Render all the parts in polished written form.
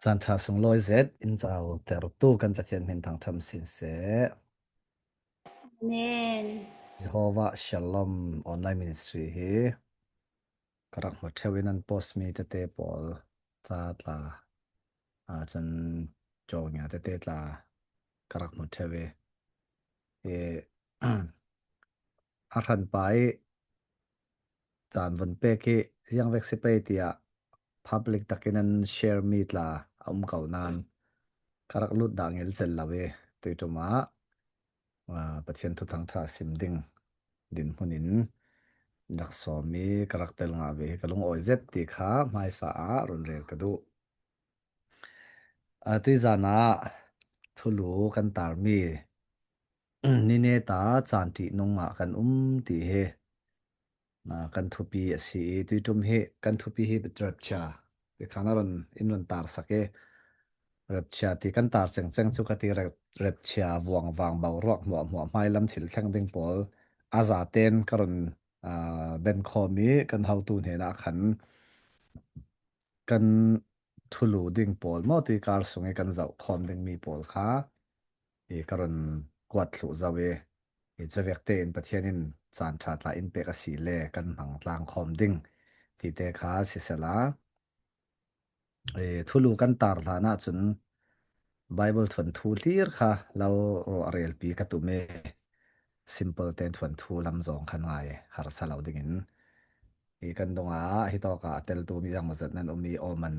Caanṭha sunglawi zet in cau tertu kan Pathian min thangṭham sin seh. Amen. Jehovah Shalom Online Ministry hi ka rak hmu ṭheo in an post mi tete pawl ca tla cun cawngia tete tla ka rak hmu ṭheo i i a hranpa i caan von pek i ziangvek si pei tiah public takin an share mi tla a um ko nain ka rak lut dah ngelcel lo i tuiṭum ah Pathian thuthang ṭha sim ding dinhmun in rak sawm i ka rak tel nga ve hi ka lungawi zet ti kha hmaisa ah run rel ka duh. Tuizan ah thulu kan tarmi nine ta caan ṭihnung ah kan um ti hi kan thupi a si i tuiṭum hi kan thupi hi rapchia ti khan a ron in ron tar sak i rapchia ti kan tar cengceng cu ka ti rapchia vuang vang boruak hmuah hmuah hmailam thil thleng ding pawl a za ten ka ron ben khawm i kan hotu hnenah khan kan thulu ding pawl maw tui kar sung i kan zoh khawm ding mi pawl kha i ka ron kuat thlu zau i i cavek tein Pathian in caan ṭha tla in pek a si le kan hmang tlang khawm ding ti te kha sisela i thulu kan tar hlan ahcun Bible thuan thu hlir kha lo ruah relpi ka tum i simple ten thuan thu lam zong khan ngai harsa lo ding in i kan dong ah hi tawk ah tel tu mi yang mazat nan um i oman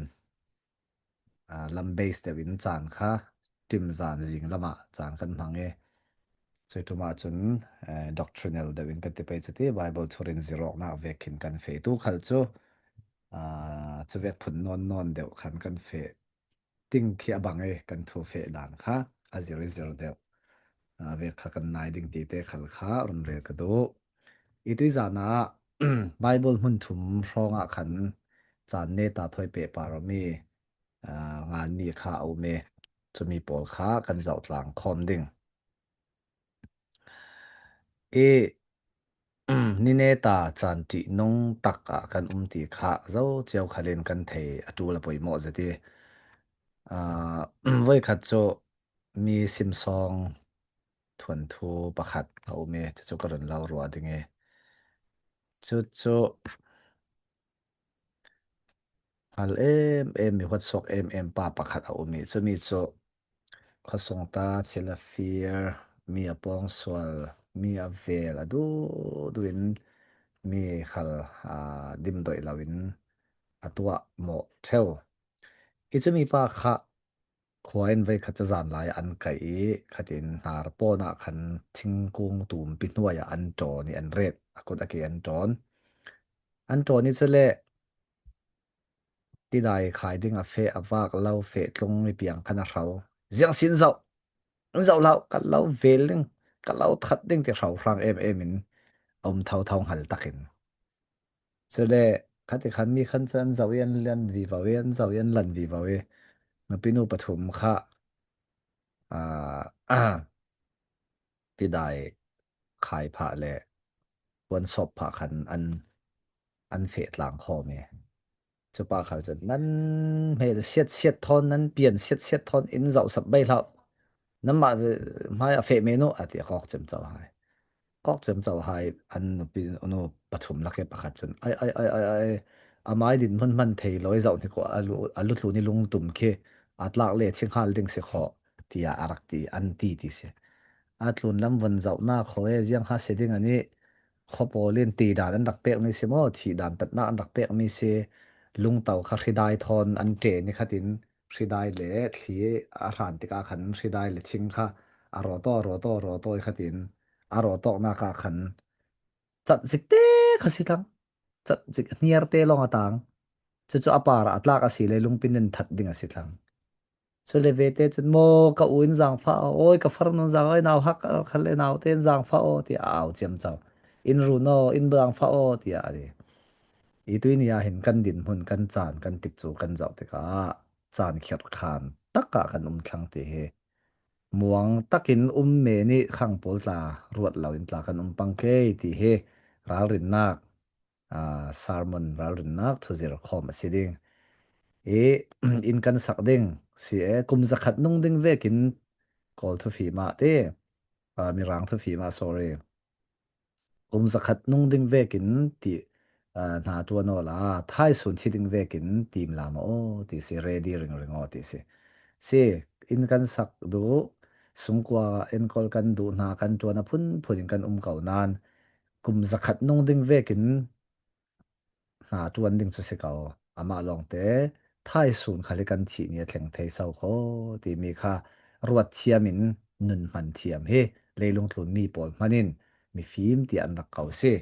lam base deuh in caan kha ṭim zan zing lam ah caan kan hmang i cuiṭum ahcun doctrinal deuh in kan ti pei cuti Bible thurin zirawknak vek khin kan fe tu khal cu cuvek phun nawn nawn deuh khan kan fe ting khi a bang i kan thu fe dan kha a zir i zir deuh vek kha kan nai ding ti te khal kha run rel ka duh. I tuizan ah Bible hmun thum hrawng ah khan caan ne ta thoi pe parami nganmi kha a um i cumi pawl kha kan zoh tlang khawm ding. I nine ta caan ṭihnung tak ah kan um ti kha zo cio khalin kan thei a ṭul a poimawh zati. Voikhat cu mi simsawng thuanthu pakhat a um i cucu ka run lo rua ding i cucu hngal em em mi huatsawk em em pa pakhat a um i cumi cu khuasung ta thil a fir mi a pawngsual mi a vel a duh duh in mi khal dimdoih loin a tuah mawh ṭheo. Hi cumi pa kha Khua in voikhat cu zanlai ah an kaih i khatin hnar pawn ah khan thingkung tumpi hnuai ah an ṭawn i an ret. A kut a ke an ṭawn. An ṭawn i cule tidai khai ding a feh a vak lo feh tlung mi piang khan a hro. Ziang sin zoh! An zoh lo, kan lo vel ding, ka lo that ding ti hro hrang em em in a um thotho hngal takin. Cule khati khan mi khan cu an zoh i an lan vivo i an zoh i an lan vivo i nupi nu pathum kha uh, tidai khai phah le puan sop phah khan an an feh tlang khawm i cu pa khal cun nan hmel siat siat thawn nan pian siat siat thawn in zoh sap bai hlah nanmah hmai a feh men u ati a kok cem cho hai kok cem cho hai an nupi nu pathum lak i pakhat cun ai ai ai ai ai amai din hmun hman thei loi zoh ni ko alu alu tlu ni lung tum khi atlak le thinghal ding si kho tiah a rak ti an ti ti si a tlun lam von zoh na kho e ziang ha se ding ani khuapawl in ti dan an rak pekmi si maw thih dan tatnak an rak pekmi si lungto kha hridai thawn an ṭe ni khatin hridai le thli a hran tikah khan hridai le thing kha a rawtaw rawtaw rawtaw i khatin a rawtawknak ah khan cat zik te kha si tlang cat zik hniar te lawng a tang cucu a par ah a tlak a si le lungpin in that ding a si tlang Cule vete cun maw ka u in zaangfah aw, awi ka farnu zaang oi nau hak khal le nau tein zaangfah aw tiah a au ciamco. Inn run aw, inn zaangfah aw tiah a ti. I tui ni ah hin kan dinhmun, kan caan, kan tikcu kan zoh tikah caan khirhkhan tak ah kan um thlang ti hi muang takin um me nih khang pawl tla ruat lo in tla kan um pang ke ti hi ralrinnak sermon ralrinnak thuzir khawm a si ding. I inn kan sak ding si e kum zakhat nung ding vekin Kawl thufim ah ti Mirang thufim ah sorry kum zakhat nung ding vekin ti hna ṭuan aw la thaisun thi ding vekin tim la ma aw ti si ready ring ring aw ti si si inn kan sak duh sungkua enkawl kan duh hna kan ṭuan a phunphun in kan um ko nain kum zakhat nung ding vekin hna ṭuan ding cu si ko. Amah lawngte thaisun khal hi kan thih ni a thleng thei sau kho timi kha ruat thiam in nun hman thiam hi leilung tlun mi pawl hman in mifim tiah an rak ko si.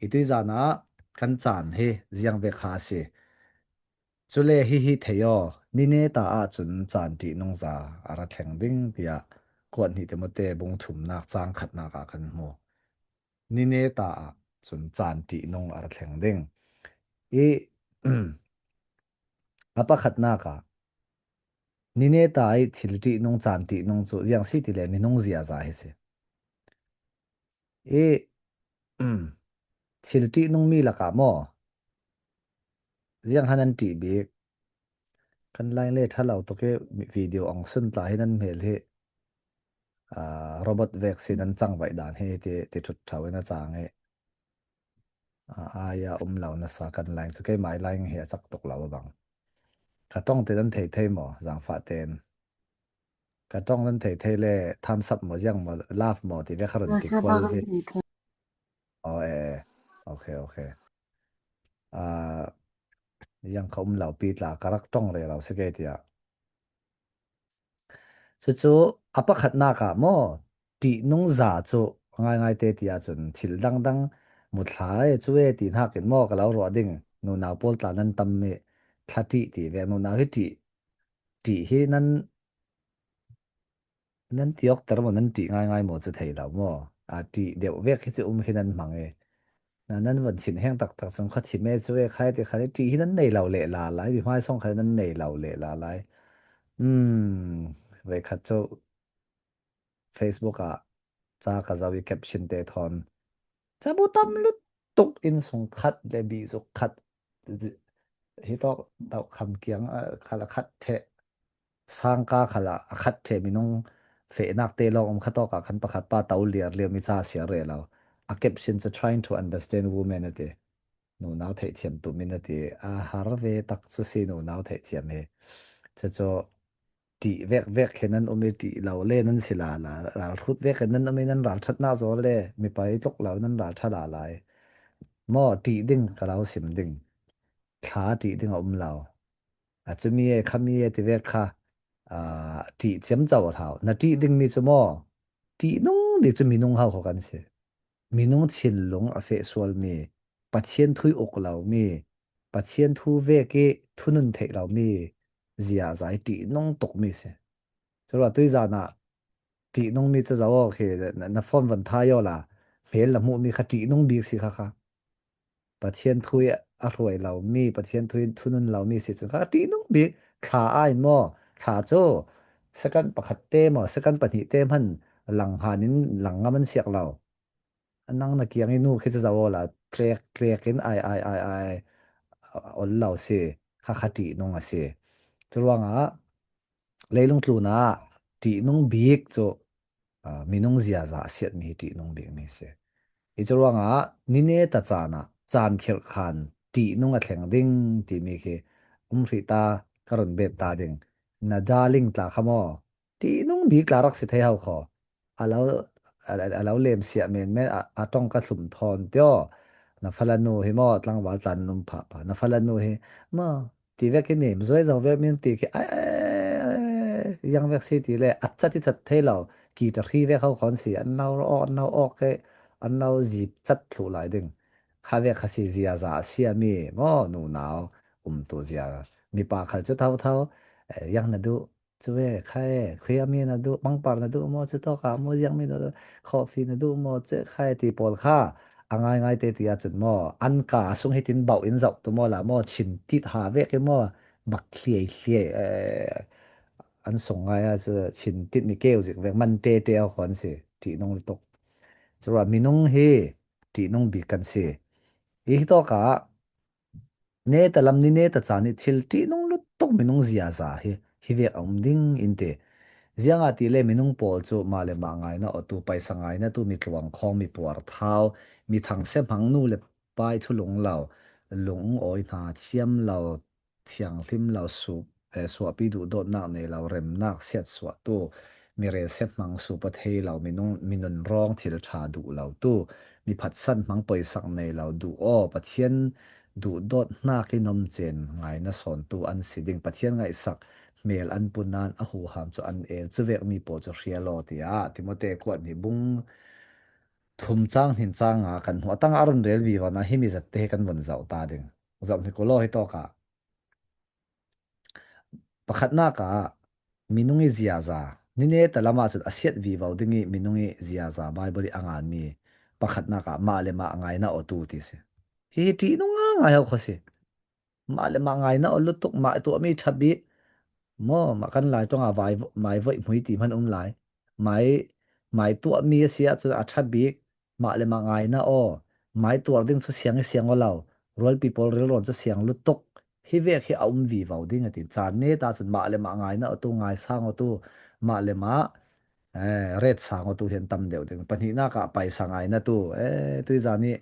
I tuizan ah kan caan hi ziang ve kha a si. Cule hihi thei aw, nine ta ahcun caan ṭihnungza a ra thleng ding tiah kuat hnih Timote bung thumnak caang khatnak ah kan hmu. Nine ta ah cun caan ṭihnung a ra thleng ding. I a pakhatnak ah nine ta i thil ṭihnung caan ṭihnung cu ziang si ti le minung ziaza hi si. I thil ṭihnungmi lakah maw ziang han an ṭih bik? Kan lai le ṭha lo tuk i video ong sun tla hi nan hmel hi robot vek sin an cang vaih dan hi ti ti ṭhut ṭhau in a cang i ai a um lo nasa kan laing cu keimah i laing hi a cak tuk lo a bang. Ka tong te nan thei thei maw zaangfah tein. Ka tong nan thei thei le thumbs up maw ziang maw love maw ti ve kha ron ti kual ve. Oh eh okay okay. Uh, yang ka um lo pi tla ka rak tong re lo si ke tiah. Cucu a pakhatnak ah maw ṭihnung za cu ngaingai te ti ahcun thil dangdang muthlai cu e ti hnakin maw ka lo ruah ding nunau pawl tla nan tam i thla ṭih ti ve nunau hi ṭih ṭih hi nan nan ti awk ter maw nan ṭih ngaingai maw cu thei lo maw a ṭih deuh vek hi cu um khi nan hmang i na nan von thin heng taktak cun kha thim e cu e khai ti kha ṭih hi nan nei lo le la lai mi hmai song kha nan nei lo le la lai mm ve khat cu Facebook ah ca ka zau i caption te thon cabu tam lut tuk in sung khat le bi zuk khat hi tok dau kham kiang khala khat the sangka khala a khat the minung fehnak te lawng um kha tawk ah khan pakhat pa to liar lio mi ca sia re lo a caption cu trying to understand women ati nu nau theihthiam tu min ati a har ve tak cu si nu nau theihthiam hi chu chu ṭih vek vek he nan um i ṭih lo le nan si la la ral hrut vek he nan um i nan ral ṭhat na zaw le mipa i tluk lo nan ral ṭha la lai maw ṭih ding ka lo sim ding thla ṭih ding a um lo a cumi e khami e ti vek kha ṭih ciamco a hau na ṭih dingmi cu maw ṭih nung bik cu minung hau kho kan si minung thinlung a feh sualmi Pathian thui uk lomi Pathian thu vek i thunun theih lomi ziaza i ṭihnung tukmi si curuah tuizan ah ṭihnungmi cu zo khi na phone van thai yo la hmel na hmuhmi kha ṭihnung bik si kha kha Pathian thu i a hruai lomi Pathian thu in thunun lomi si cun kha ṭihnung bik thla ai maw thla cu second pakhat te maw second pahnih te hman lang han in lang ngam an siak lo nang na kiang i nu khi cu zo la tlek tlek in ai ai ai ai ol lo si kha kha ṭihnung a si cu ruangah leilung tlun ah ṭihnung bik cu minung ziaza a siatmi hi ṭihnung bikmi si. Hi cu ruangah nine ta caan ah caan khirhkhan ṭihnung a thleng ding timi khi um hrih ta ka run bet ta ding. Na darling tla kha maw ṭihnung bik tla rak si thei hau kho. A lo a lo lem sia men men a tong ka thlum thawn tio. Na fala nu hi maw tlangval tlan num pha pa na fala nu hi maw ti vek in nim zoi zo vek min ti khi ai yang vek si ti le at chat i chat thei lo ki ta hri vek ho khon si an lo ro an lo ok ke an lo zip chat thlu lai ding kha vek kha si zia za sia mi mo nu nau um tu zia mi pa khal chu thau thau yang na du Cuve khai khuiami na duh pangpar na duh maw cu tawk ah maw ziangmi na duh coffee na duh maw ce khai ti pawl kha a ngaingai te ti ahcun maw an ka sung hi tin bauh in zoh tu maw la maw chin tit ha vek i maw bak thliai thliai an sung ngai ah cu chin tit mi keu zik vek man te te a khon si ṭihnung tuk curuah minung hi ṭihnung bik kan si hi tawk ah ne ta lam ni ne ta caan i thil ṭihnung lut. tuk minung ziaza hi hi vek a um ding in ti. Ziangah ti le minung pawl cu mah le mah ngai na otu paisa ngai na tu mi tluang khong mi puar thau mi thang se hmang nu le pai thu lung lo lung awi hna thiam lo thianghlim lo sup suahpi duhdawtnak nei lo remnak siatsuahtu mirel sep hmang supa thei lo minung minun rawng thil ṭha duh lo tu mi phatsan hmang poisak nei lo duh aw Pathian duhdawt hnak i nomcen ngai na sawntu an si ding Pathian ngaihsak hmel an pu nain a huham cu an el cu vek mi pawl cu hrial aw tiah Timote kuat nih bung thum cang hin cang ah kan hmuh atang aron rel vi wana hi mi zat te kan von zoh ta ding zoh hnik ulaw hi tawk ah pakhatnak ah minung i ziaza nine talam ahcun a siat vivo ding i minung i ziaza Bible i a nganmi pakhatnak ah mah le mah ngai na awtu ti si. Hihi ṭihnung ngai ho kho si. Mah le mah ngai na aw lutuk mah tuahmi ṭha bik maw mah kan lai ṭong ah vai mai voih hmui ti hmanh um lai. Mai mai tuahmi a si ahcun a ṭha bik mah le mah ngai na aw mai tuar ding cu siang i siang aw lo rualpi pawl rilrawn cu siang lutuk hi vek hi a um vi vo ding ati caan ne ta cun mah le mah ngai na tu ngai sang tu mah le mah eh ret sang tu hian tam deuh ding pahnihnak ah paisa ngai na tu eh tui zan i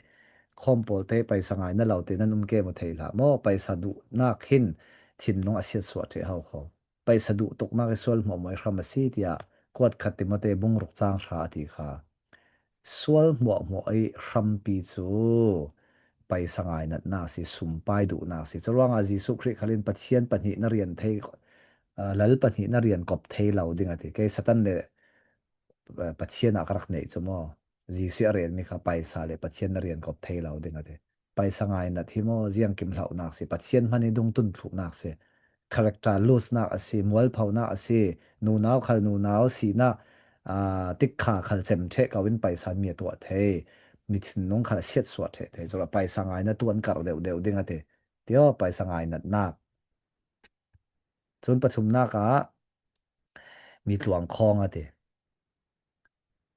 khom pawl te paisa ngai na lo te nan um ke mo thei hlah mo paisa duh nak hin thinlung a siat suah the hau kho paisa duh tuk nak i sual hmuah muai hram a si tiah kuat khat Timote bungruk caang hra a ti kha. Sual hmuahhmuah i hrampi cu paisa ngai natnak a si, sumpai duhnak a si. Curuangah Jesuh Khrih khal in Pathian pahnih na rian thei lal pahnih na rian kop thei lo ding a ti. Kei Satan le Pathian ah ka rak neih cu maw. Jesuh a relmi kha paisa le Pathian na rian kop thei lo ding a ti. Paisa ngai nat hi maw ziangkim hlauhnak si, Pathian hman i dungtun thluknak si, character loose-nak a si, mualphonak a si, nunau khal nunau sinak uh, tikha khal cem ṭheh ko in paisa mi a tuah thei, mi thinlung khal a siat suah ṭheh thei, cula paisa ngai na tuan karh deuh deuh ding a ti. Tio paisa ngai natnak. Cun pathumnak ah mi tluang khawng a ti.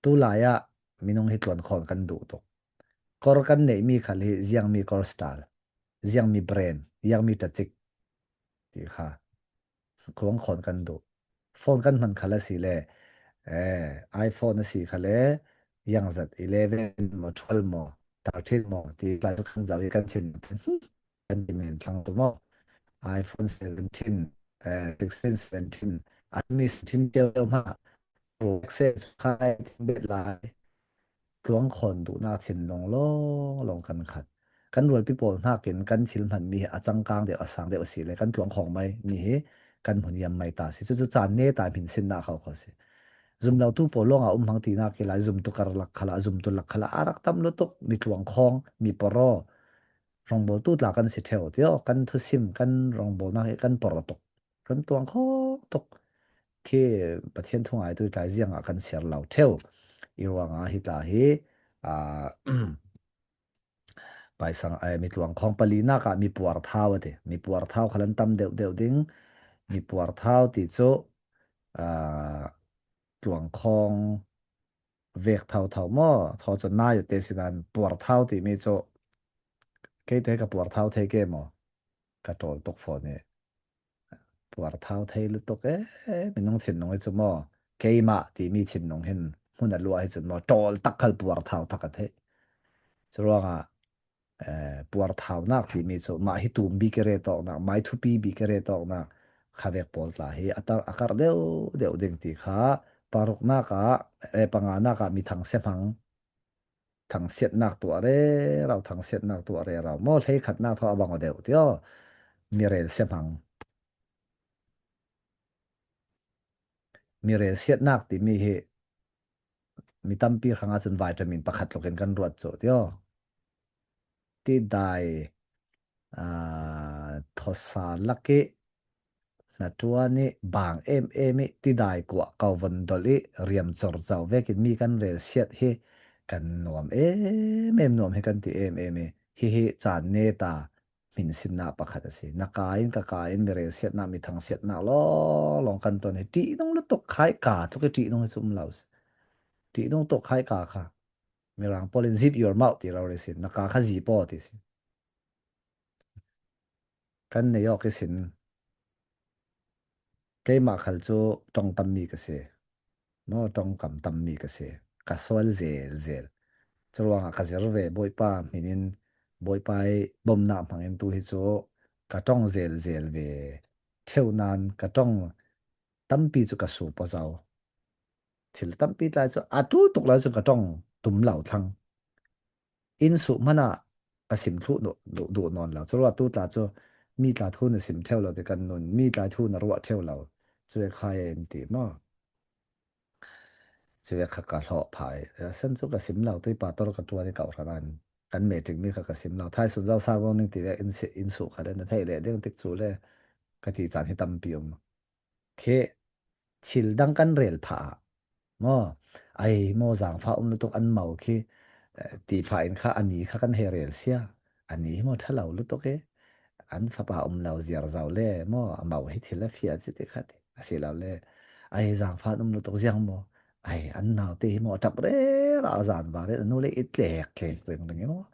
Tulai ah minung hi tluan khawn kan duh tuk. Kor kan neihmi khal hi ziangmi kor style, ziangmi brand, iangmi ṭacik ti kha kuang khawn kan duh. Phone kan hman khal a si le eh, iPhone a si kha le iang zat 11 maw 12 maw 13 maw ti tlai cu kan zoh i kan thin kan ti men thlang tu maw iPhone 17 eh, 16 17 an mi 17 teo ma access khai bet lai tluang khawn duhnak thinlung lawnglawng kan khat. Kan rualpi pawl nakin kan thil hmanmi hi a cangkang deuh, a sang deuh a si le kan tluang khawng mai mi hi kan hmun iam mai ta si. Cucu caan ne ta min sinnak hau kho si. Zumlotu pawl lawng ah um hang tinak ki lai zumtu karlak khala zumtu lak khala arak tam lutuk mi tluang khawng mi poro rongbawltu tla kan si theo tio kan thusim kan rongbawlnak hi kan poro tuk kan tuang kho tuk khi Pathian thu ngai tu tlai ziang ah kan siar lo theo i ruangah hi tla hi paisang ai mi tluang khong pali nak ah mi puar thau ati mi puar thau khalan tam deuh deuh ding mi puar thau ti cu tluang khong vek thau thau mo tho chon na te sinan puar thau ti mi chu ke te ka puar thau the ke mo ka ṭawl tuk fawn i puarthau thei lutuk ee minung thinlung hi cu maw keimah timi thinlung hin hmun a luah hi cun maw ṭawl tak khal puarthau tak a theih. Curuangah eh, puarthaunak timi cu mah hi tum bik i re tawknak, mai thupi bik i re tawknak khavek pawl tla hi a tar a karh deuh deuh ding ti kha paruknak ah eh, panganak ah mi thang se hmang thangsiatnak tuah rerau thangsiatnak tuah rerau maw hlei khatnak thaw abang deuh tio mirel sia hmang mirel siatnak timi hi mi tampi hrangah cun vitamin pakhat tluk in kan ruat cu tio ti dai thosa laki Hnaṭuan i baang emem i tidai kuah ko von dolh i riam corco vekin mi kan rel siat hi kan nuam emem nuam hi kan ti emem i hihi caan ne ta hminsinnak pakhat a si. Na ka in ka ka in mi rel siatnak mi thang siatnak lawnglawng kan ton hi ṭihnung lutuk khai ka tluk i ṭihnung hi cu um lo. Ṭihnung tuk khai ka kha. Mirang pawl in zip your mouth ti ro re sin. Na ka kha zip aw ti si. Kan nei awk i sin. Keimah khal cu tong tammi ka si. Maw tongkam tammi ka si. Ka sual zelzel. Curuangah ka zir ve Bawipa min in Bawipa i bawmnak hmangin tu hi cu ka tong zelzel ve. Theu nain ka tong tampi cu ka sup a zau. Thil tampi tlai cu a ṭul tuk lo cun ka tong tum lo thlang. Inn suh hmanh ah ka sim thlu duh nawn lo. Curuah tu tla cu mi tla thu na sim theo lo ti kan nun, mi tla thu na ruah theo lo. Cu khai in ti maw? Cu kha ka hlawh phai. Sen cu ka sim lo tui pa tor ka tuan i kau hranan kan meeting mi kha ka sim lo. Thai sun zau sa ning ti le in su kha le na thei le ding tik cu le ka ti caan hi tampi um. Khi thil dang kan rel phah ah maw ai maw zaangfah um lutuk an mau khi ti phah in kha ani kha kan hei rel sia ani hi maw ṭhalo lutuk i an fapa um lo ziar zau le maw a mau hi thil a fia ci ti kha ti asi lo le ai zaangfah um lutuk ziang maw ai an nau te hi maw a ṭap re ra zan va re nu le i tlek tlek ring ring i maw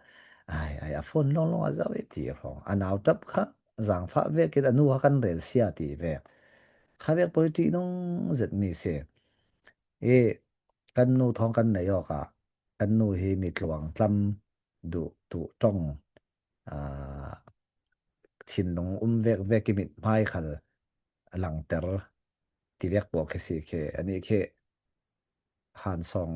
ai ai a phone long long a zau i ti hrawng a nau ṭap kha zaangfah vek in a nu kha kan rel sia ti ve. Kha vek poi ṭih nung zet mi si. I kan nu thawng kan neih awk ah kan nu hi mi tluang tlam duh tu ṭong thinlung um vek vek i mit hmai khal langter ti vek pawl khi si khi ani khi Han song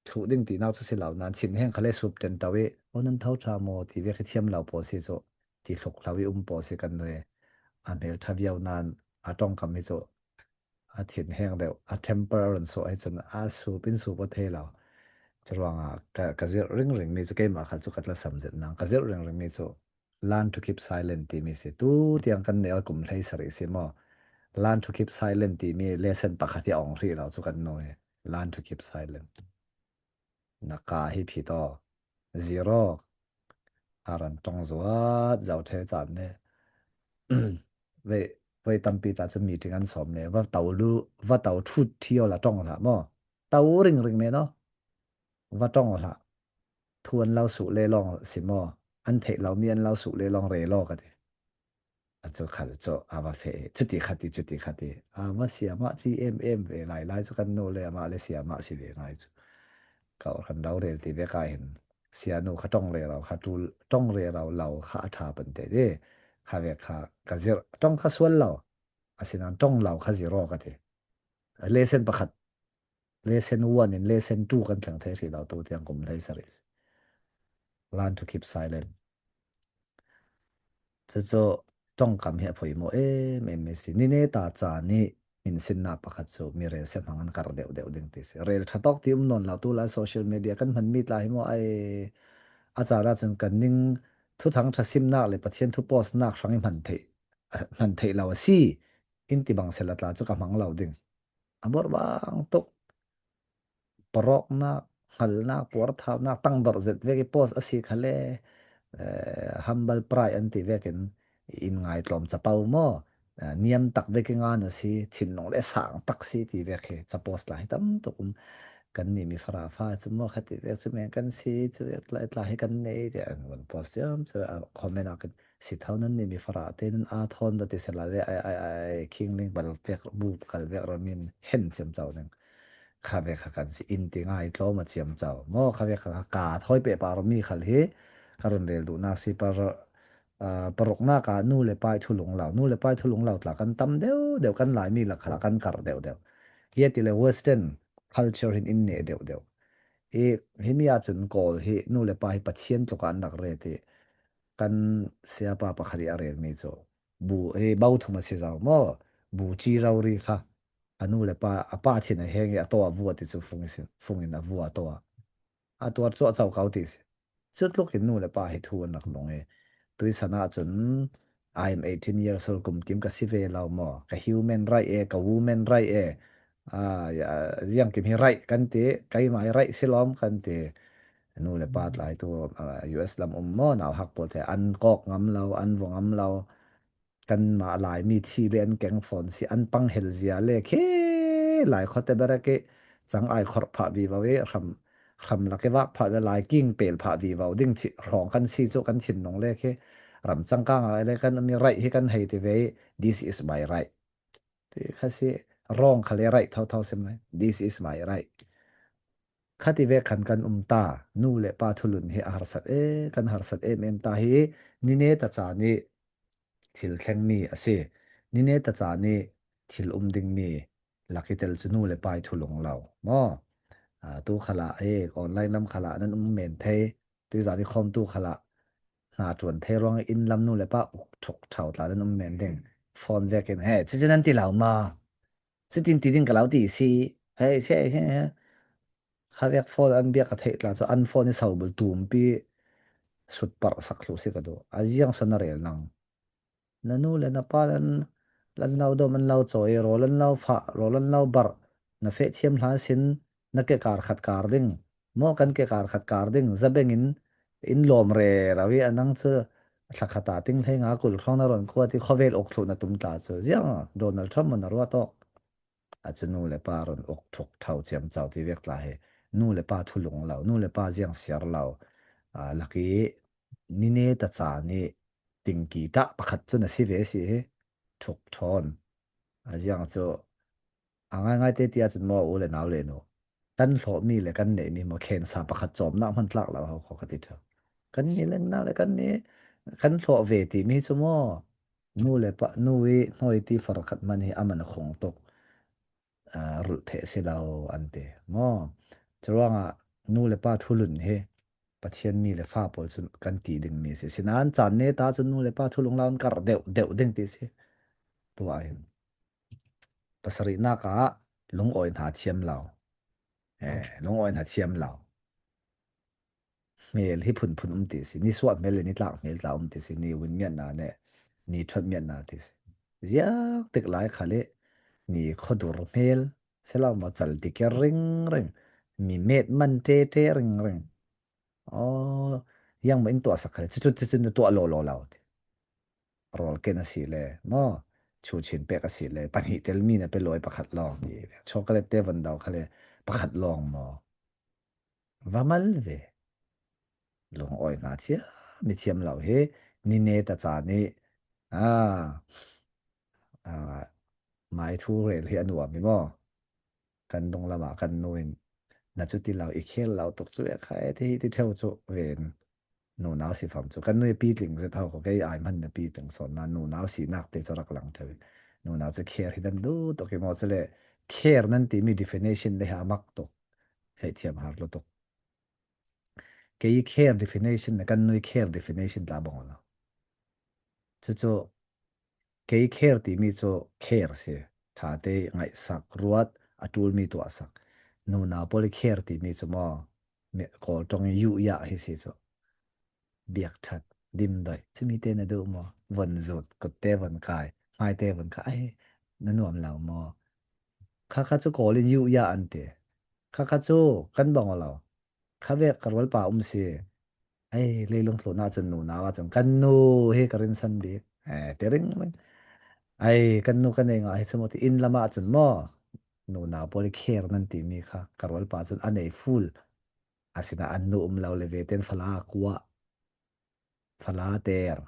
thuh ding tinak cu si lo nain thin heng kha le sup ten to i aw nan tho tha maw ti ve khi thiam lo pawl si cu ti thluk hlo i um pawl si kan nui a hmel tha viau nain a tongkam hi cu a thin heng deuh a temper a run sawh hi cun a sup in sup a thei lo curuangah ka ka zirh ring ring mi cu keimah khal cu ka tla sam zet nang ka zirh ring ring mi cu Learn to keep silent timi si. Tu tiang kan neih kum hlei sarih si maw? Learn to keep silent timi lesson pakhat hi ong hrih lo cu kan nu hi. Learn to keep silent. Na ka hi phit aw. Zero. Aran tong zuat zau the caan ne. Ve voi tampi ta cu meeting an som ne va tau lu va tau thut thio la tong hlah maw? Tau ring ring ne no. Va tong hlah. Thu an lo suh le lawng si maw? An theih lomi an lo suh le lawng re law ka ti. A cu khal cu a va fe cuti khati cuti khati a va siamah ci em em ve lai lai cu kan nu le amah le siamah si ve ngai cu. Ka kan ro rel ti ve ka hin sianu kha tong re ro kha tul tong re ro lo kha a tha pan te de kha ve kha ka zir tong kha sual lo asinan tong lo kha zero ka ti lesson pakhat Lesson 1 in lesson 2 kan thleng thei hrih lo tu tiang kum hlei sarih. Learn to keep silent. Cucu tongkam hi a poi maw em em si. Nine ta ca nih min sinnak pakhat cu mi rel se hmang an kar deuh deuh ding ti si. Rel tha tok ti um non lo tu la social media kan hman mi tla hi mo ai a ca ra cun kan ning thu thang tha simnak le Pathian thu post nak hrang i hman thei hman thei lo a si in ti bang sela tla cu ka hmang lo ding. A borh tuk. Parawknak, hngalnak, puarthaunak, tangdor zet vek i post a si kha le humble pride an ti vek in in ngaitlawm capo maw niam tak vek i ngan a si thinlung le sang tak si ti vek hi ca post la hi tam tuk um kan nih mi fara fa cu maw khati vek cu men kan si cu vek tla tla hi kan nei ti an von post ciam cu comment ah si tho nan nih mi fara te nan a thawn da ti sela le ai ai ai king ling bal vek bu kal vek ramin hen chiam chau ning kha ve kha kan si in ti ngai tlawm a chiam chau mo kha ve kha ka thoi pe par mi khal hi ka ron rel du na si par paruk na ka nu le pai thulung lo nu le pai thulung lo tla kan tam deuh deuh kan lai mi la khala kan kar deuh deuh hi ti le western culture hin in ne deuh deuh i hi mi ah cun kawl hi nu le pa hi pathian tluk an rak re ti Kan sayapa pakhat i a relmi cu bu hi bo thum a si zau maw bu ci rori kha a nu le pa a pa thin a heng i a to a vua ti cu fung in fung in a vua to a a tuar cu a co ko ti si cu tluk in nu le pa hi thu an rak nung i tuisan ah cun I am 18 years old kum kim ka si ve lo maw ka human right e ka woman right e ziang kim hi right kan ti keimah hi right si lom kan ti Nu le pa tlaitu US lam um maw nau hak pawl the an kok ngam lo an vo ngam lo kanmah Laimi thi le an keng fawn si an pang hel zia le khe lai khote berek i cang ai khor phah vi vo i hram hram lak i vak phah ve lai king pel phah vi vo ding chi hrawng kan si cu kan thinlung le khi ram changkang ah le kan mi right hi kan hei ti ve this is my right. Ti kha si wrong kha le right thotho sim lai. This is my right. Khati ve khan kan um ta nu le pa thulun hi a harsat e kan harsat em em ta hi nine ta cha nih thil thlengmi a si. Nine ta cha nih thil um dingmi laki tel cu nu le pa i thulung lo maw tu khala e online lam khala nan um men thei tu zan i khom tu khala hna tuan thei ruang in lam nu le pa uk thuk thau tla nan um men ding phone vek in he chi nan ti lo ma chitin ti ding ka lo ti si hei che he kha vek phone an biak ka theih tla chu an phone i so bul tum pi sut par sak thlu si ka du a ziang san a rel nang Na nu le na pa nan lan lo dom an lo cawi, rawl an lo fah, rawl an lo barh. Na feh thiam hlan sin na ke kar khat kar ding. Maw kan ke kar khat kar ding zabeng in in lawm re rawi anang cu thlakhat ah ting hlei nga kul hrawng na ron khua ti khawvel ok thlu na tum tla cu ziang Donald Trump na ruat awk a cu nu le pa ron ok thuk thau chiam chau ti vek tla he nu le pa thulung lo nu le pa ziang siar lo laki nine ta cha nih tingki tah pakhat cu na si ve si hi ṭhuk ṭhawn a ziang cu a ngaingai te ti ahcun maw u le nau le nu kan hlawhmi le kan neihmi maw khensa pakhat cawmnak hman tlak lo hau kho ka ti ṭheu kan ni le na le kan ni kan hlawh ve timi cu maw nu le pa nu i hnoi ti far khat man hi aman a khong tuk rulh theh si lo an ti maw curuangah nu le pa thulun hi Pathian mi le fa pawl cu kan ti dingmi a si. Sinain caan ne ta cun nu le pa thulung lau in karh deuh deuh ding ti si. Tu ah hin pasarihnak ah lungawi hna thiam lo. Eh, lungawi hna thiam lo. Hmel hi phunphun um ti si. Ni suah hmel le ni tlak hmel tla um ti si. Ni win mian na ne ni ṭhawt mian na ti si. Ziak tik lai kha le ni khuadur hmel selo maw cal tiker ring ring mi met man ṭe ṭe ring ring oh yang ma in tuah sak khale cu cu cu na tuah law law lo rawl ken a si le maw chu chin pek a si le pahnih tel mi na pe lawi pakhat lawng ti chocolate te van dau khale pakhat lawng maw va mal ve lung oi hna thiam mi thiam lo hi ni ne ta cha ni ah mai thu rel hi a nuam i maw kan dong lam ah kan nu in na cu ti lo i khel lo tuk cu e kha e ti ti theu cu ven nu nau si fam cu kan nu pi tling zet ho ko kei ai man na pi tling son na nu nau si nak te chu rak lang theu nu nau cu kher hi dan du tuk i maw chu le kher nan ti mi definition le ha mak tuk hei thiam har lo tuk kei care definition na kan nui care definition tla bong lo cucu Kei care timi cu care si. Ṭhate ngaihsak, ruat, a ṭulmi tuahsak. Nunau pawl i care timi cu maw Kawl ṭong i yuh-yah hi si cu. Biakṭhat, dimdoih, cimi te na duh maw? Von zut, kutte von kai, hmaite von kai, ai, na nuam lo maw? Khakha cu Kawl in yuh-yah an ti. Khakha cu kan bong lo. Kha vek ka rual pa um si. Ai leilung tlawn ahcun nunau ahcun kan nu hi ka rinsan bik. Eh ti ring ring. Ai kan nu kan ei nga hi chu ti inn lam ahcun maw nunau pawl i kher nan timi kha ka rual pa cun an ei full. Asina an nu um lo le ve ten fala kua fala ter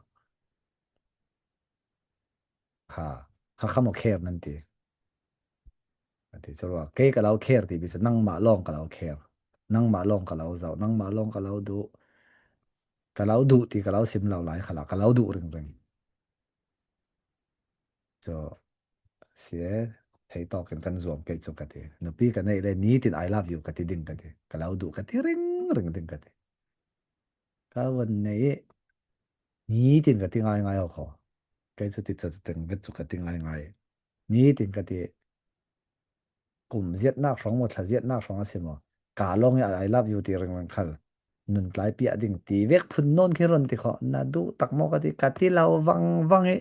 kha kha kha maw kher nan ti. Ati cu rua kei ka lo kher ti bi cu nangmah lawng ka lo kher. Nangmah lawng ka lo zoh, nangmah lawng ka lo duh. Ka lo duh ti ka lo sim lo lai khala ka lo duh ringring. So si e thei tawk in kan zuam kei cu ka ti. Nupi ka neih le ni tin I love you ka ti ding ka ti. Ka lo duh ka ti ring ring ding ka ti. Ka van nei i ni tin ka ti ngai ngai ho kho. Kei cu ti ca teng vet cu ka ti ngai ngai. Nitin ka ti. Kum ziatnak hrawng maw thla ziatnak hrawng a si maw ka lawng i I love you ti ringring khal nun tlai piah ding ti vek phun nawn khi ron ti kho na duh tak maw ka ti ka ti lo vang vang i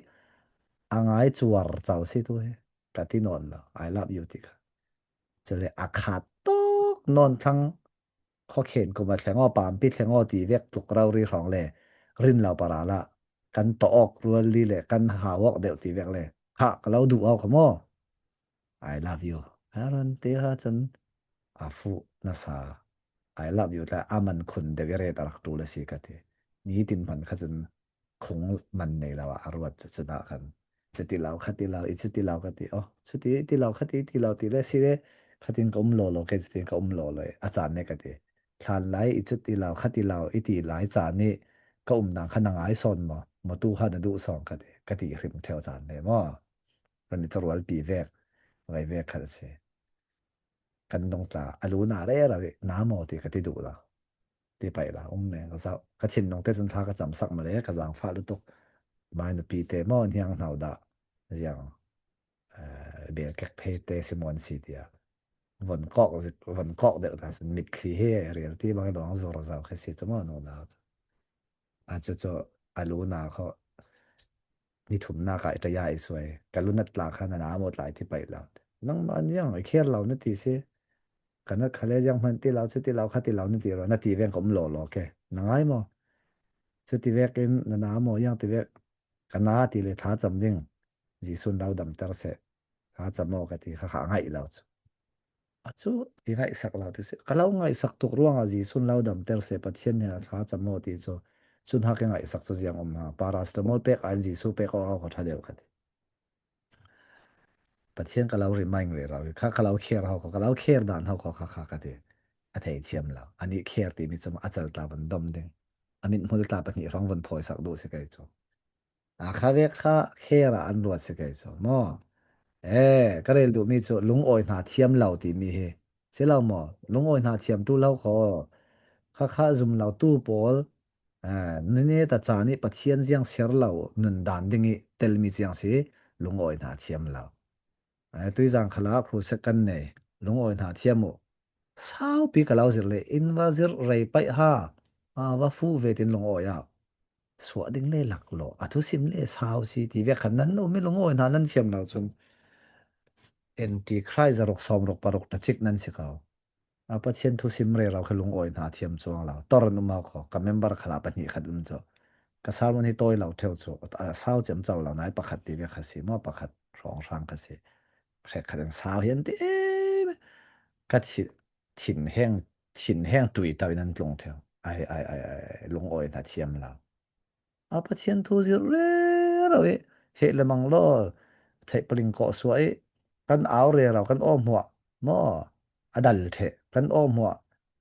a ngai cuar chau si tu hi ka ti nawn lo I love you ti kha cule a khat tuk nawn thlang khokhen kum a thleng aw pampi thleng aw ti vek tluk ro ri hrawng le rin lo para la kan to awk rual li le kan hau awk deuh ti vek le kha ka lo duh aw ka mo I love you haran te ha cun a fu na sa I love you tla aman khun de re tarak tu le si ka ti ni tin man kha cun khung man nei lo a ruat cu cuna khan. Cuti lo khati lo i cuti lo ka ti. Oh, cuti ti lo khati ti lo ti le si le khatin ka um law law ke cutin ka um law law a caan ne ka ti. Thlan lai i cuti lo khati lo i ti lai caan nih ka umnak kha na ngai sawn maw? Maw tu kha na duh sawng ka ti. Ka ti hrim theo caan ne maw? Kan i carual pi vek. Vai vek kha si. Kan dong tla alu na re ra na maw ti ka ti duh lo. Ti pai la um ne ka zau. Ka thinlung te cun thla ka cam sak male ka zaangfah lutuk. Mai nupi te maw hniang hnau dah ziang bel kek phe te si mon si tiah von kok von kok deuh ta sin mitthli he rel ti bang dong zor zau khe si chu mo no na a chu chu alu na kho ni thum na ka ita ya i suai ka lu nat tla kha na na mo tlai ti pai lo nang ma niang i kher lo na ti si kana khale jang man ti lo chu ti lo kha ti lo na ti ro na ti veng kom lo lo ke na ngai mo chu ti vek in na na mo yang ti vek kana ti le tha cham ding Jesuh lo dam ter se tha cham mo ka ti kha kha ngai lo chu a cu i ngaihsak lo ti si ka lo ngaihsak tuk ruangah Jesuh lo dam ter se Pathian nih a thla cham mo ti cu cun ha ke ngaihsak cu ziang um ha paracetamol pek an Jesuh pek awk ka tha deuh ka ti Pathian ka lo remind re rau kha ka lo kher ho ka lo kher dan ho kha kha ka ti a thei thiam lo ani kher ti mi chu a chal tla van dom ding a mit hmul tla pahnih rong van phoi sak du si kai chu a kha vek kha kher ah an ruat si kai chu mo e ka rel duh mi chu lungawi hna thiam lo ti mi hi si lo mo lungawi hna thiam tu lo kho kha kha zum lo tu pawl nine ta cha nih Pathian ziang ser lo nun dan ding i telmi chiang si lungawi hna thiam lo. Tuizang khala crusade kan nei lungawi hna thiam u. Saupi ka lo zir le in va zir rei paih ha va fu ve tin lungawi ah suah ding le lak lo a thu sim le sau si ti ve khan nan um i lungawi hna nan thiam lo cun anti-Christ zaruk sawm ruk paruk ta chik nan si ko. A Pathian thu sim rero kha lungawi hna thiam chuang lo. Tor an um kho. Ka member khala pahnih khat um cu. Ka sermon hi tawi lo theo cu. A sau cem cho lo nai pakhat ti ve kha si mo pakhat hrawng hrang kha si. Hrek khat an sau hian ti ka thin heng thin heng tui tau in an tlung theo. Ai ai ai ai lungawi hna thiam lo. A Pathian thu zir rero i he lemang law theih paling kawh suah i kan au rero kan aw hmuah maw a dal the kan aw hmuah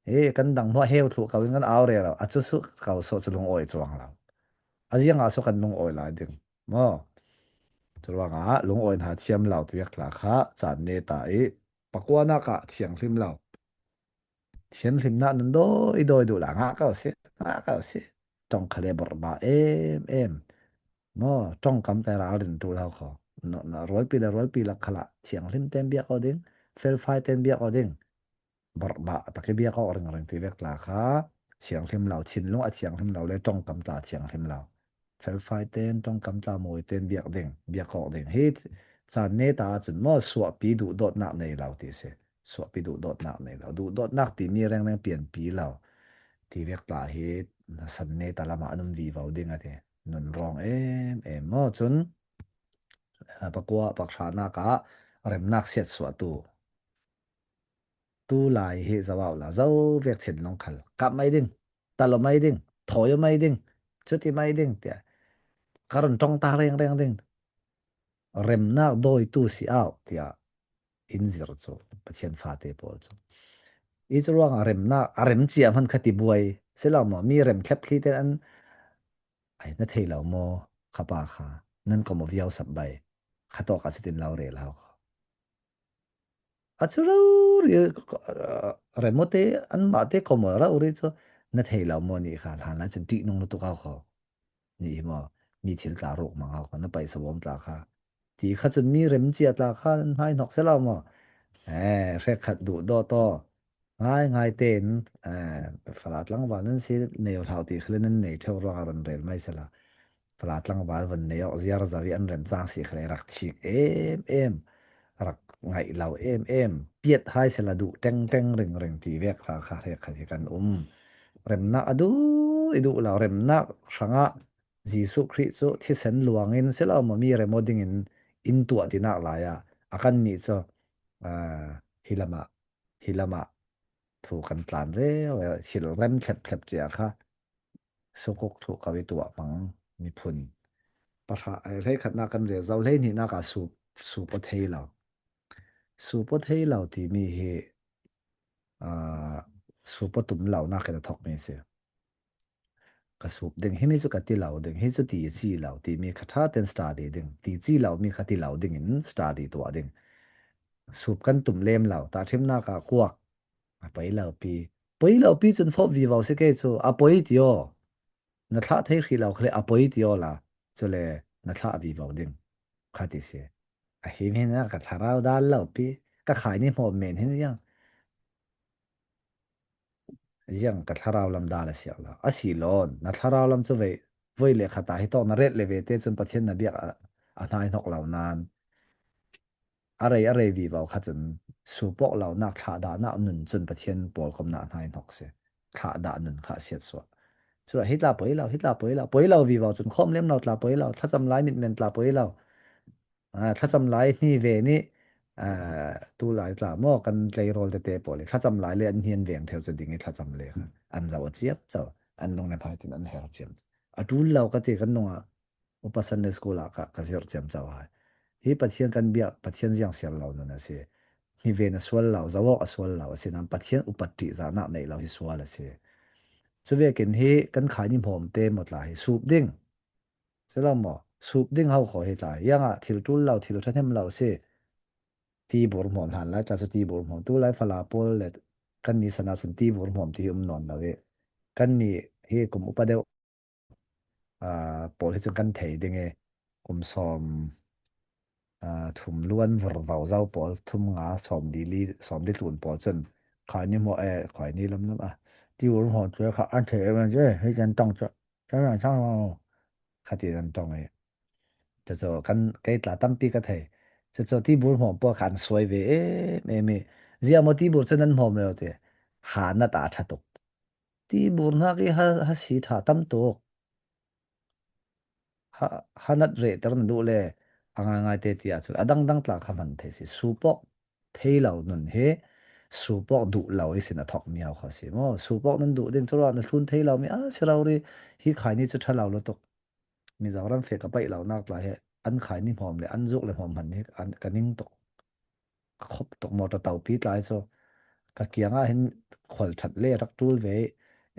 he kan dang hmuah heu thlu ko in kan au rero a cu su ko so cu lung awi chuang lo a ziang ah so kan lung awi lai ding maw cu ruangah lung awi hna thiam lo tuyak tla kha caan ne ta i pakuanak ah thianghlim lo Thianhlimnak nan dawi dawi duh la ngah ko si ngah ko si tong khale bor ba em em mo tongkam te ralrin tu lo kho no na rualpi le rualpi la khala thianghlim ten bia ko ding felfai ten bia ko ding bor ba taki bia ko ring ring ti vek la kha thianghlim lo thinlung a thianghlim lo le tongkam tla thianghlim lo felfai ten tongkam tla mawi ten biak ding biak kok ding hi caan ne ta cun mo suahpi duh dawtnak nei lo ti si suahpi duh dawtnak nei lo duh dawtnak timi rengreng pian pi lo ti vek tla hi san ne ta lama anum vi vo ding ati nun rong em em mo cun pakua pakhra nak ah remnak siat suah tu tu lai hi zawau la zo vek chin long khal kap mai ding talo mai ding thoyo mai ding chuti mai ding tia karon tong ta reng reng ding remnak doi tu si au tia in zir cu Pathian fate pawl cu i cu ruangah remnak a rem cia hman kha ti buai silo maw mi rem thlep thli ten an ai na thei lo maw kha pa kha nan ko mo viau sap bai kha to ka chitin lo re lo a chu ro ri remote an ma te ko mo ra uri chu na thei lo maw ni kha hlan la chun ti nung lu tu ka kho ni hi maw mi thil tla ruk mang kha na pai sawom tla kha ti kha cun mi rem cia tla kha nan hmai hnok se lo maw eh hrek khat duh do to ngai ngai tein eh fala tlangval nan si neu hlau ti khale nan nei theu ruang ron rel mai sela fala tlangval van nei ok ziar zawi an rem chang si khale rak chik em em rak ngaih lo em em piat hai sela duh teng teng ring ring ti vek ra kha hrek khat hi kan um remnak a duh i duh lo remnak hrangah Jesuh Khrih cu thisen luang in silo maw mi remo ding in in tuah tinak lai ah a kan nih cu hi lam ah hi lam ah thu kan tlan reu thil rem thlep thlep cia kha sukuk thu ko i tuah hmang miphun. Pahra hlei khatnak kan rel zau hlei hnihnak ah sup sup a thei lo. Sup a thei lo timi hi sup a tum lo nak in a thawkmi a si. Ka sup ding himi cu ka ti lo ding hi cu ti ci lo timi kha ṭha ten study ding ti ci lo mi kha ti lo ding in study tuah ding. Sup kan tum lem lo ta ṭhimnak ah kuak a poi lo pi. Poi lo pi cun fop vivo si ke cu a poi tio. Na thlah thei hri lo khle a poi tio la cule na thlah vivo ding kha ti si. A him hin ka thlarau dal lo pi ka khai ni hmawm men hin yang Ziang ka thlarau lam dal a siak lo. Asi lawn, na thlarau lam cu vei voi le khata hi tawk na ret le ve te cun Pathian na biak a hnai hnok lo nain a rei a rei vivo kha cun supok lo nak thlah dah nak nun cun Pathian pawl kom na hnai hnok si. Thlah dah nun kha siat suah. Cura hi tla poi lo, hi tla poi lo, poi lo vivo cun khom lem lo tla poi lo, thlacam lai mit men tla poi lo. Thlacam lai hni ve nih tu lai tla maw kan tleirawl tete pawl hi thlacam lai le an hnian veng theo cu ding i thlacam le kha an zo a ciap cho an lung le phai tin an her ciam a tul lo ka ti kan nung ah upa Sunday school ah ka ka zir ciam cho hai hi Pathian kan biak Pathian ziang sial lo nun a si hi ven a sual lo zawok a sual lo a si nan Pathian upat ṭih zahnak neih lo hi sual a si cu vekin hi kan khai ni hmawm te maw tla hi sup ding Silo maw sup ding hau kho hi tla iang ah thil ṭul lo thil ṭhahnem lo si ti bur hmuam hlan lai tla cu ti bur hmuam tu lai fala pawl le kan ni sana cun ti bur hmuam ti hi um nawn lo i kan ni hi kum upa deuh pawl hi cun kan thei ding i kum sawm thum luan vurvo zau pawl thum nga sawm li li sawm li tlun pawl cun khai ni mo e khai ni lam lam a ti ur hmuam tu kha an thei em je hi kan tong chu Khati an tong i cucu kan kei tla tampi ka thei. Cucu tibur hmawm pawl kha an suai ve em i ziah maw tibur cu nan hmawm lo ti ha na ta ṭha tuk. Tibur hna khi ha, ha si ṭha tam tuk. Ha, ha nat rehter na duh le a ngaingai te ti ahcun a dangdang tla kha hman thei si. Supawk thei lo nun hi supawk duh lo i sin a thawk mi hau kha si maw supawk nan duh ding cu na thlun thei lo mi a si ro ri hi khai ni cu ṭha lo lo tuk Mizoram fe ka paih lo nak tla he an khai ni hmawm le an zuk le hmawm hman hi an ka ning tuk ka khop tuk motor taupi tlai cu ka kiang ah hin khual that le rak tul ve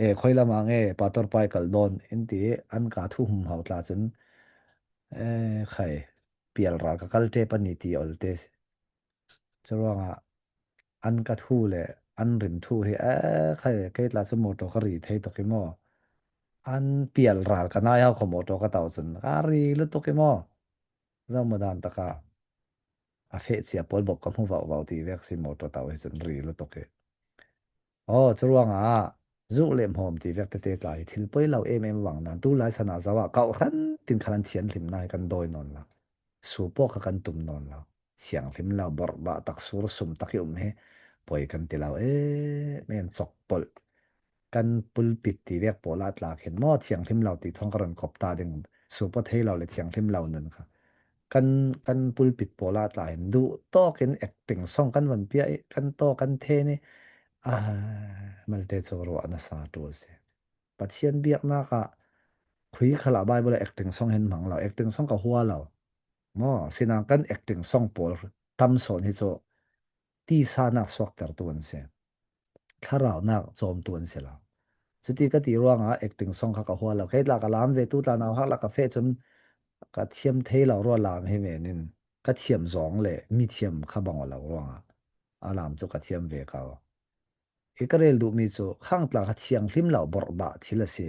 e khoi lam ah nge pator pai kal don in ti an ka thu hum hau tla cun e khai pial ral ka kal te pani ti ol te Curuangah an ka thu le an rim thu hi ee khai kei tla cu motor ka ri thei tuk i maw an pial ral ka nai hau kho motor ka tau cun ka ri lutuk i maw zomadan taka a feh cia pawl bok ka hmu vau vau ti vek si motor tau hi cun ri lutuk hi Oh, curuangah zuk le hmawm ti vek tete tla hi thil poi lo em em wang nan tu lai sana zawa kau hran tin khalan thian hlim nai kan doi non la su po kha kan tum non la siang hlim lo bor ba tak sur sum tak i um he poi kan ti lo e men chok pol kan pulpit ti vek pawl ah tla khin maw thianghlim lo ti thong ka ron kop ta ding su po thei lo le thianghlim lo nun kha kan kan pulpit pawl ah tla hin duh tawk in acting song kan van pia i kan to kan the ni a malte chu ruah na sa tu si pathian biaknak ah khui khala bible acting song hin mang lo acting song ka hua lo mo sinang kan acting song pawl tam son hi chu tisa nak suak ter tu an si thlarau nak cawmtu an si lo. Cuti ka ti ruangah acting song kha ka hua lo. Kei tla ka lam ve tu tla nau hak la ka fe cun ka thiam thei lo rua lam hi men in ka thiam zong le mi thiam kha bang lo ruangah a lam cu ka thiam ve ko. Hi ka rel duhmi cu khang tla kha thiang hlim lo borh ba thil a si.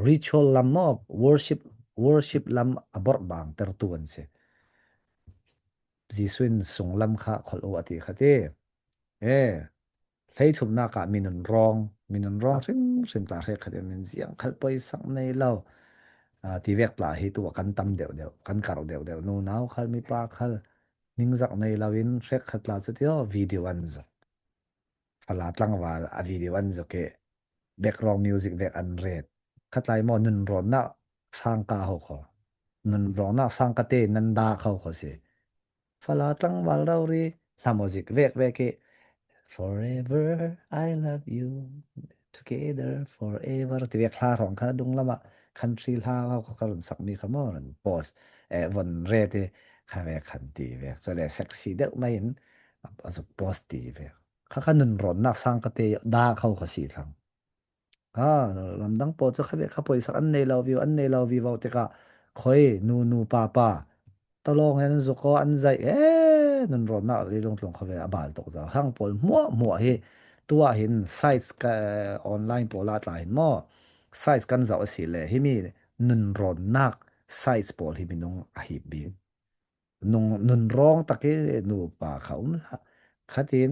Ritual lam maw worship worship lam a borh bang tertu an si. Jesuh in sunglam kha kholh u a ti kha ti. E, hleithumnak ah minun rawng, minun rawng hrimhrim tla hre khat in ziang khal poi sak nei lo. Ti vek tla hi tu kan tam deuh deuh, kan kar deuh deuh nu nau khal mi pa khal ningzak nei lo in hrek khat tla chu tio video an zuk. Fala tlangval a video an zuk i background music vek an ret. Khatlai mo nun rawn na sangka ho kho. Nun rawn na sangka te nan da kho kho si. Fala tlangval rori hlamozik vek vek i Forever I love you together forever ti vek hla rong kha dung lama. Country hla ka run sak mi kha mo run post eh von re te kha ve khan ti ve so le sexy deuh mai in azuk post ti ve kha kha nun ron nak sang ka te da khau kha si thlang. Ah, ramdang pawl cu kha kha puaisak an nei lo viu an nei lo vivo tikah khoi nu nu pa pa talong he an zuk aw an zaih ee nun rawnnak li lungtlung khawvel a bal tuk zau hang pawl hmuah hmuah hi tuah hin sites ka online pawl ah tla hin maw sites kan zoh a si le himi nun rawnnak sites pawl hi minung a hip bik. Nung nunrawng tak i nupa kha um hlah. Khatin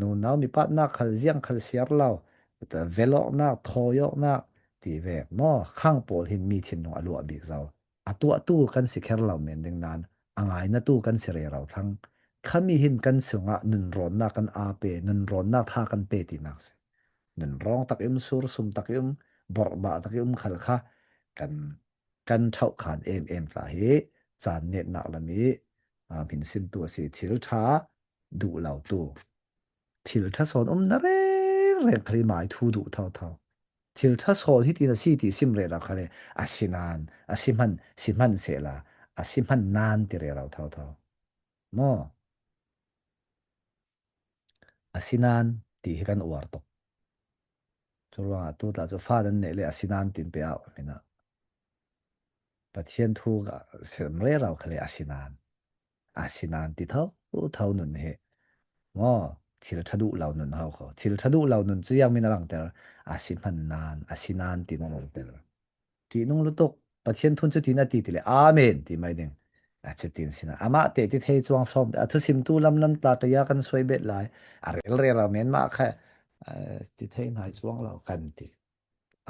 nunau mipatnak khal ziang khal siar lo velawknak thawiyawknak ti vek maw khang pawl hin mi thinlung a luah bik zau. A tuahtu kan si kher lo men ding nain a ngai na tu kan si rero thlang. Khami hin kan chungah nunrawnnak kan a pe nunrawnnak tha kan pe tinak si. Nunrawng tak um sursum tak um borhbah tak um khal kha kan kan ṭhohkhan emem tla hi caan netnak lam i min simtu a si. Thil ṭha duh lo tu thil ṭha sawn um na reng reng khali mai thu duh tho tho thil ṭha sawn hi tin a si ti sim re ra khale asinan asi hman si hman se la asi hman nan ti re rau tho tho mo asinan ti hi kan uar tuk Cu ruangah tu tla cu fa nan neih le asinain tin pe au min ah Pathian thu sem rerau khale asinain asinain ti tho tho nun hi ngo thil tha duh lo nun hau kho thil tha duh lo nun cu yang min a langter asi hman nan asinain ti na langter Ṭihnung lutuk. Pathian thun cu tin a ti ti le Amen ti mai ding. A chitin sina amah te ti thei chuang som a thusimtu lam lam tla ṭaya kan suai bet lai. A rel rel a men ma kha ti thei nai chuang lo kan ti.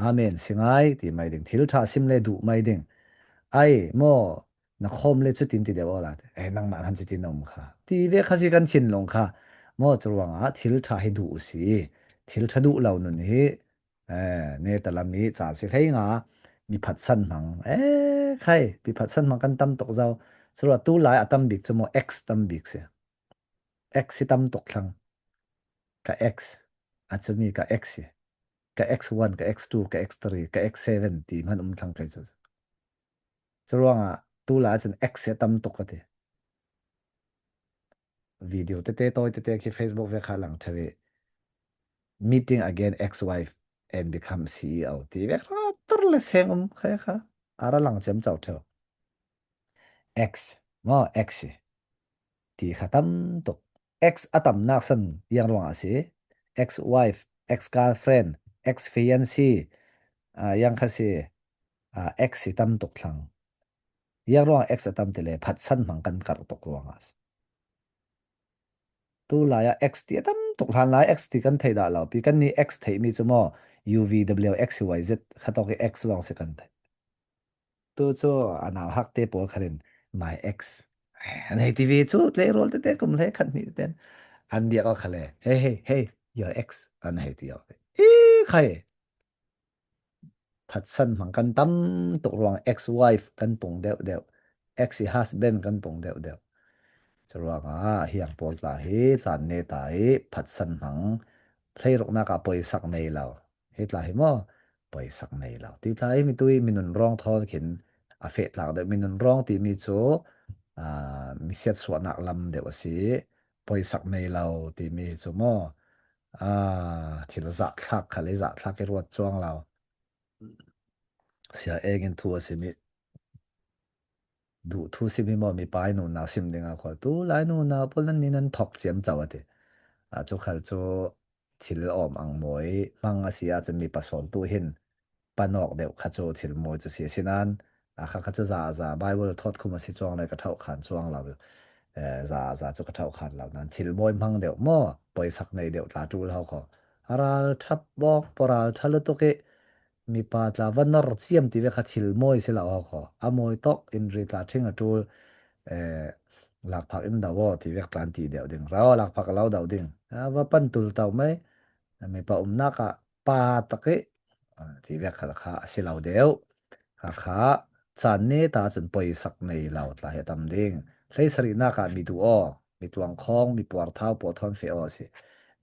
Amen singai ti mai ding. Thil ṭha sim le duh mai ding. Ai mo na khom le cutin ti deuh ola eh nangmah han cutin um kha ti ve kha si kan thinlung kha mo curuangah thil ṭha hi duh si thil ṭha duh lo nun hi Ne talam i ca si hlei nga mi phatsan hmang eh khai mi phatsan hmang kan tam tuk zau sura tu lai a tam bik cu mo x tam bik si x hi tam tuk thlang ka x a chumi ka x hi ka x1 ka x2 ka x3 ka x7 ti hman um thlang kai cu curuangah tu lai cun x hi tam tuk ka ti video tete tawi tete khi Facebook ve kha lang thawi meeting again ex-wife and become CEO ti vek ra tar le seng um kha kha ara lang chem chau theu X mo X ti kha tam tuk X atam nak san yang ruang a si ex-wife ex-girlfriend ex-fiancé yang kha si X hi tam tuk thlang yang ruang X atam ti le phat san hmang kan kar tuk ruang a si Tu lai ah X ti a tam tuk hlan lai X ti kan thei dah lo pi kan nih X theihmi cu maw U V W X Y Z kha tawk i X lawng si kan theih. Tu cu a nau hak te pawl khan in my X an hei ti ve cu tleirawl tete kum hlei khat hnih ten an biak o khale hey hey hey your ex an hei ti o i khai Phatsan hmang kan tam tuk ruang ex-wife kan pung deuhdeuh, ex-husband kan pung deuhdeuh. Curuangah hiang pawl tla hi caan ne ta i phatsan hmang hleiruknak ah poisak nei lo. Hi tla hi maw poisak nei lo. Ti tla hi mitui minun rong thawn khin a fehtlak deuh. Minun rong timi cu uh, misiat suahnak lam deuh a si. Poisak nei lo timi cu maw Ah, thil zahthlak kha le zahthlak i ruat cuang lo. Sia eng in thu a simi duh thu simi maw mi pai nu nau sim ding ah khual tu lai nu nau pawl nan ni nan thok ciam chau ati. A cu khal cu thil awm ang mawi hmang a si ahcun mi pasawm tu hin panawk deuh kha cu thil mawi cu si asinain a kha kha cu za za Bible thawt khum a si chuang le ka ṭhauh khan chuang lo za za cu ka ṭhauh khan lo nan thil mawi hmang deuh maw poisak nei deuh tla ṭul hau kho ral ṭhap bawk poral ṭha lutuk i mipa tla va nor chiam ti ve kha thil mawi si lo hau kho a mawi tok in ri tla ṭhing a ṭul lakphak in do aw ti vek tlan ti deuh ding rau lakphak lo do ding va pan tul tau mai mipa umnak ah pa tak i ti vek khal kha a si lo deuh. Hakha caan ne ta cun poisak nei lo tla hi a tam ding. Hlei sarihnak ah mi duh aw, mi tuangkhong, mi puarthau pawthawn fe aw a si.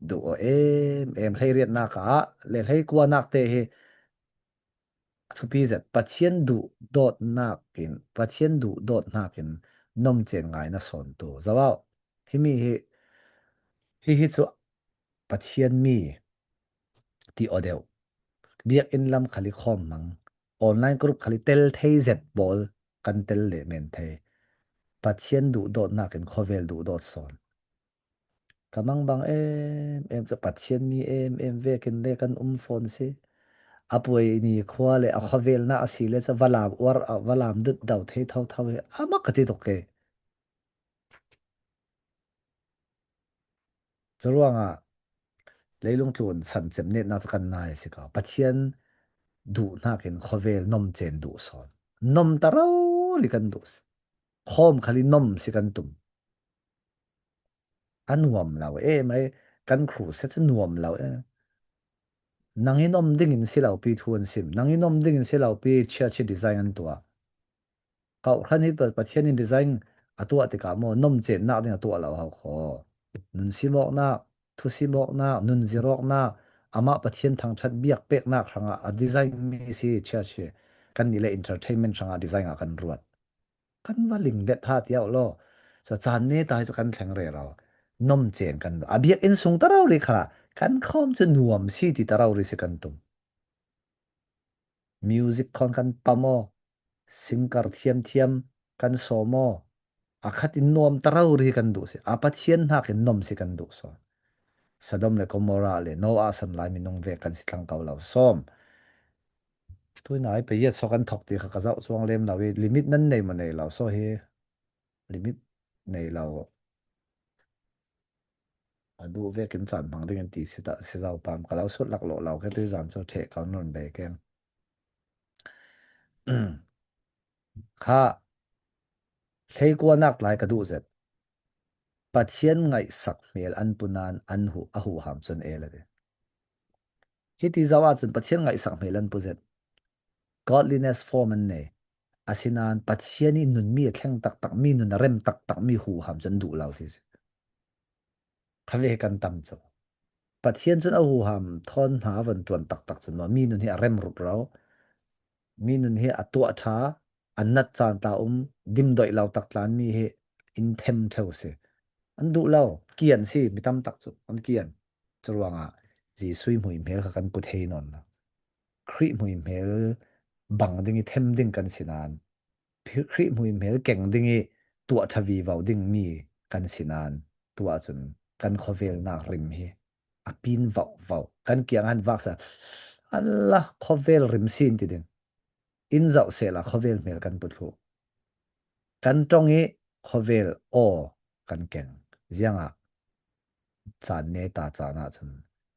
Duh aw em em hlei riatnak ah le hlei kuanak te hi. Thupi zet Pathian duh dawtnak in Pathian duh dawtnak in nomcen ngai na sawntu. Zawau himi hi hihi cu Pathian mi ti aw deuh. Biakinn lam khali khawm hmang. Online group khali tel thei zet pawl kan tel le men thei. Pathian duh dawtnak in khawvel duh dawt sawn. Ka mang bang emem cu Pathian mi emem vekin le kan um fawn si. A puai ni khua le a khuavel na a si le cu valam uar valam dut do thei tho tho hi amak ka ti tuk ke. Cu ruangah leilung tlun san cem net na cu kan nai si ko. Pathian duh nakin khuavel nom cen duh sawn. Nom taro li kan duh si. Khom khali nom si kan tum. A nuam lo em ai kan crusade cu nuam lo e. Nang in om ding in si lo pi thu an sim. Nang in om ding in si lo pi chia chi design an tuah. Kau hran hi Pathian in design a tuah tikah maw nom cen nak ding a tuah lo hau kho. Nun simawk nak, thu simawk nak, nun zirok nak, amah Pathian thangthat biak pek nak hrangah a design mi si chia chi kan nih le entertainment hrangah design ah kan ruat. Kan va ling det tha tiao law so caan ne ta hi cu kan thleng re ro nom cen kan a biakinn sung taro ri kha kan khom cu nuam si ti taro ri si kan tum music khon kan pamo singkar thiam thiam kan somo a khat in nuam taro ri kan duh si a pathian hnak in nom si kan duh so Sodom le Gomorrah le Noah san lai minung ve kan si thlang ko lo som Tuinai payet so kan thok ti kha ka zoh chuang lem lo i limit nan nei maw nei lo so hi limit nei lo a duh vek in caan hmang ding in ti si ta si zau pam ka lo sut lak lo lo ke tu zan cu the ka non be keng kha thleikuanak tlai ka duh zet Pathian ngaihsak hmel an punan an hu a hu ham cun el ati Hiti zoh ahcun Pathian ngaihsak hmel an pu zet. Godliness form an nei. Asinain Pathian i nunmi a thleng taktakmi, nun a rem taktakmi huham cu an duh lo ti si. Khave he kan tam cu. Pathian cun a huham thawn hna von ṭuan taktak cun maw mi nun hi a rem rup ro. Mi nun hi a tuah ṭha, a nat caan ta um, dimdoih lo tak tlan mi hi in them ṭheu si. An duh lo, kian si, mi tam tak cu an kian. Curuangah Jesuh muihmel kha kan put hei nawn lo. Khrih muihmel bang ding i them ding kan si nain Khrih muihmel keng ding i tuah ṭha vivo ding mi kan si nain tu ahcun kan khuavelnak rim hi a pin vau vau. Kan kiang han vak sa Allah khuavel rim sin ti ding. In zoh sehla khuavel hmel kan put hlu. Kan tong i khuavel aw kan keng. Ziangah Caan ne ta caan ahcun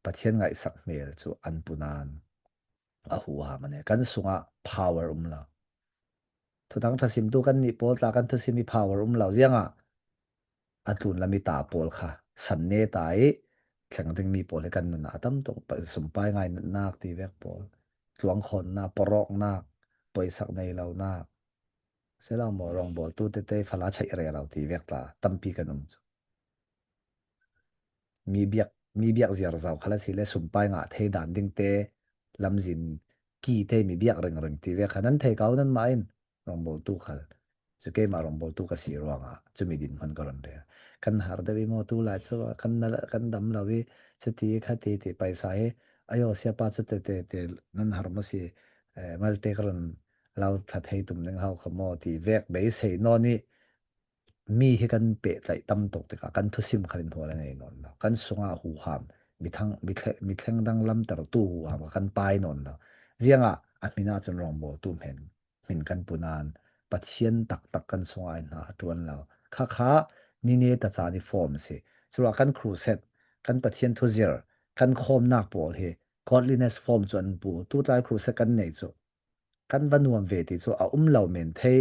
Pathian ngaihsak hmel cu an pu nain a huham an Kan sungah power um lo. Thudang thasimtu kan nih pawl tla kan thusim i power um lo ziangah a tlun lami ta pawl kha san ne ta i thleng dingmi pawl hi kan nun ah a tam tuk sumpai ngai nak ti vek pawl tluang khawnnak poroknak poisak nei lo nak selo maw rawngbawl tu tete fala chaih re lo ti vek tla tampi kan um cu Mi biak mi biak ziarzau khal a si le sumpai ngah thei dan ding te lamzin ki te mi biak ringring ti ve kha nan thei ko nan mah in rawngbawltu khal cu keimah rawngbawltu ka si ruangah cumi din hman ka ron rel kan har deuh i maw tu lai cu kan kan dam lo i cuti khati ti paisa hi ayo siapa cu te te te nan har maw si malte ka ron lau tha thei tum ning hau kha maw ti vek beisei nawn i Mi hi kan pehtlaih tam tuk tikah kan thusim kha in hmual a ngei nawn lo. Kan sungah huham, mithang, mithleng dang lamtertu huham kha kan pai nawn lo. Ziangah a hmin ahcun rawngbawltu hmen hmin kan pu nain Pathian taktak kan sungah in hna a ṭuan lo. Khakha nine ta caan i form si. Curuah kan crusade, kan Pathian thuzir, kan khawmnak pawl hi godliness form cu an pu. Tutlai crusade kan neih cu kan va nuam ve ti cu a um lo men thei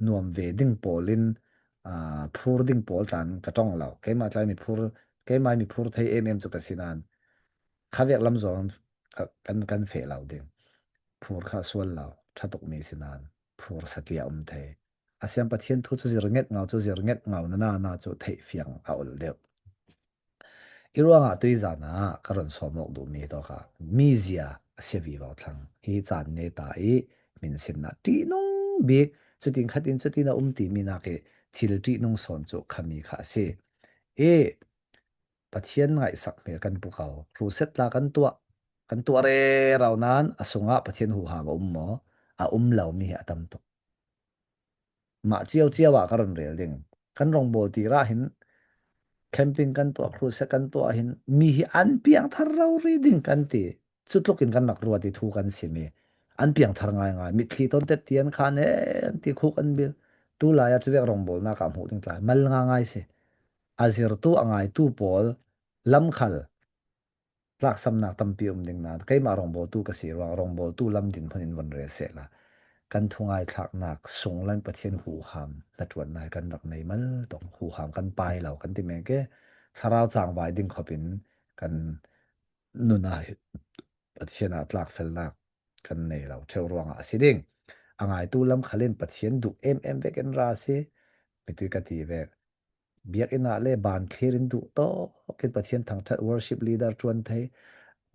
nuam ve ding pawl in phur ding pawl tlan ka tong lo keimah tlai mi phur keimah mi phur thei em em cu ka si nain khavek lam zong kan kan fe lo ding phur kha sual lo tha tuk mi si nain phur satlia um thei asiam pathian thu cu zir nget ngau cu zir nget ngau na na na cu theih fiang a ol deuh. I ruangah tuizan ah ka ron sawm awk duhmi to kha mi zia a si vivo thlang. Hi caan ne ta i min sinnak ṭihnung bik cutin khatin cutin a um timi nak i thil ṭihnung sawn cu khami kha a si. I Pathian ngaihsak hmel kan pu ko. Hruset tla kan tuah. Kan tuah rerau nain a sungah Pathian huham a um maw? A um lomi hi a tam tuk. Mah ciocio ah ka run rel ding. Kan rawngbawl tir ah hin camping kan tuah, crusade kan tuah hin mi hi an piangthar rori ding kan ti. Cu tluk in kan rak ruat i thu kan sim i an piangthar ngaingai. Mitthli tawn tet ti an khan e an ti khuk an bil. Tu lai ah cuvek rawngbawlnak ah hmuh ding tlai mal ngangai si. A zirtu a ngaitu pawl lamkhal tlaksamnak tampi um ding nain keimah rawngbawltu ka si ruang rawngbawltu lam dinhmun in von rel sehla kan thu ngaithlaknak sung lan Pathian huham hnaṭuannak hi kan rak nei mal tuk huham kan pai lo kan ti men ke thlarau cangvai ding khop in kan nun ah Pathian ah tlak felnak kan nei lo ṭheu ruangah a si ding a ngaitu lam khalin Pathian duh em em vek in ra si mitui ka ti vek Biakinn ah le baan thlir in duh tawk in Pathian thangṭhat worship leader ṭuan thei,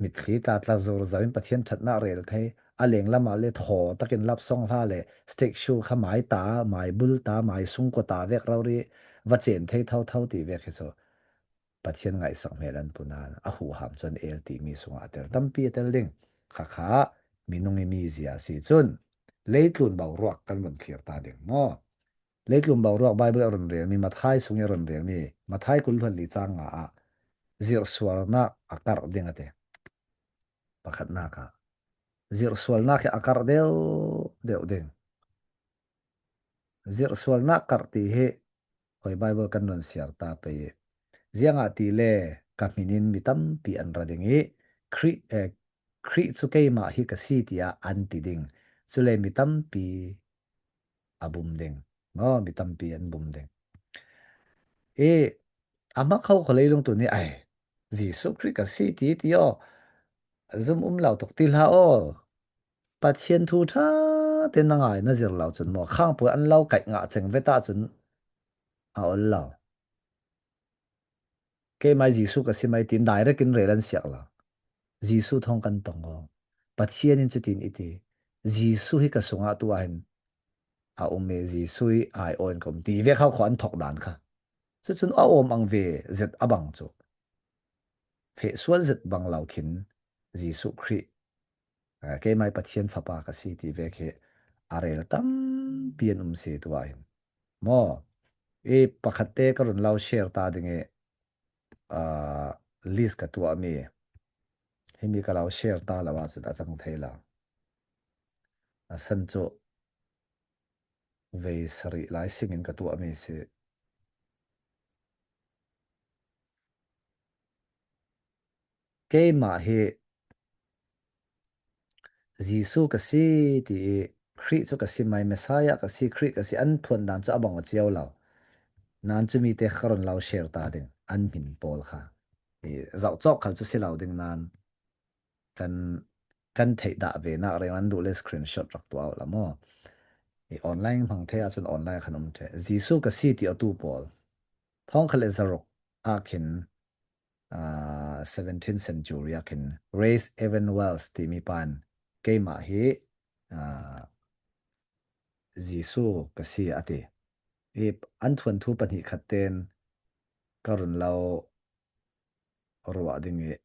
mitthli tla tla zurzo in Pathian ṭhatnak rel thei, a lenglam ah le thaw takin lapsong hla le stick shoe kha mai ta, mai bul ta, mai sungkaw ta vek rori va cen thei thotho ti vek hi cu Pathian ngaihsak hmel an pu nain a huham cun el timi sungah a tel tampi a tel ding. Khakha minung i mizia si cun leitlun boruak kan vun thlir ta ding maw? Leitlum boruak Baibal a run relmi Matthai sung i a run relmi Matthai 24 caang nga ah zirhsualnak a karh ding a ti. Pakhatnak ah zirhsualnak hi a karh deuh deuh ding. Zirhsualnak karh ti hi hoi Baibal kan run siar ta pe i ziangah ti le ka min in mi tampi an ra ding i Khrih eh, Khrih cu keimah hi ka si tiah an ti ding. Cule mi tampi a bum ding maw mi tampi an bum ding i amah kho kho leilung tu nih ai Jesuh Khrih ka si ti ti aw zum um lo tuk ti hlah aw Pathian thu tha te na ngai na zir lo cun maw khang pu an lo kaih nga cheng veta cun a ol lo Keimah Jesuh ka si mei tiin direct in rel an siak lo. Jesuh thawng kan tong o. Pathian in cutin i ti. Jesuh hi ka sungah tu ah hin a um i Jesuh i ai aw in ka um ti ve kha kho an thok dan kha. Cucun a awm ang ve zet a bang cu. Fe sual zet bang lo khin Jesuh Khrih keimah Pathian fapa ka si ti ve khi a rel tampi an um si tu ah hin. Maw i pakhat te ka run lo share ta ding i uh, list ka tuahmi himi ka lo share ta lo ahcun a cang thei lo. A san cu vei sarih lai sing in ka tuahmi si. Keimah hi Jesuh ka si ti i Khrih cu ka si mai, Messiah ka si, Khrih ka si, an phuan dan cu a bang cio lo. Nan cu mi te kha ron lo share ta ding, an min pawl kha. I zoh cawk khal cu si lo ding nan kan kan theih dah ve nak reng an duh le screenshot rak tuah la maw. I online hmang the ahcun online khan um the. Jesuh ka si ti atu pawl. Thong kha le zaruk ah khin uh, 17th century ah khin Race Evan Wells timi pan keimah hi uh, Jesuh ka si a ti. I an thuan thu pahnih khat ten ka run lo ruah ding i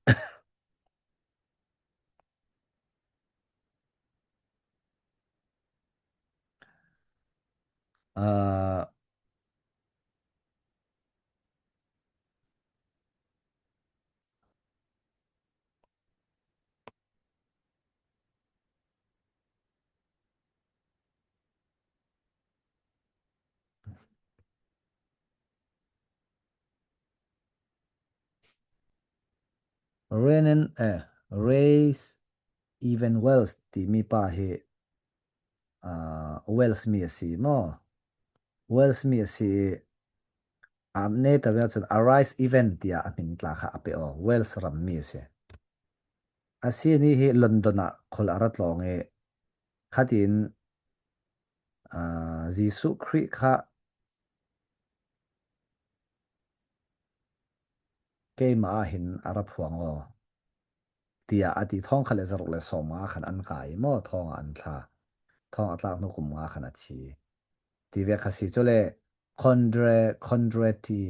uh, Renan eh, Race Even Wells timi pa hi uh, Wells mi a si maw? Wells mi a si i Amne tavel cun Arise Event tiah a min tla kha a pe aw. Wales rammi a si. A si ni hi London ah khul a ra tlawng i khatin uh, Jesuh Khrih kha. Keimah ah hin a ra phuang aw tiah a ti. Thong kha le zaruk le 50 khan an kai i maw thong ah an thla. Thong a tlak hnu kum nga khan a thi. Ti ve kha si cu le Kondre Kondreti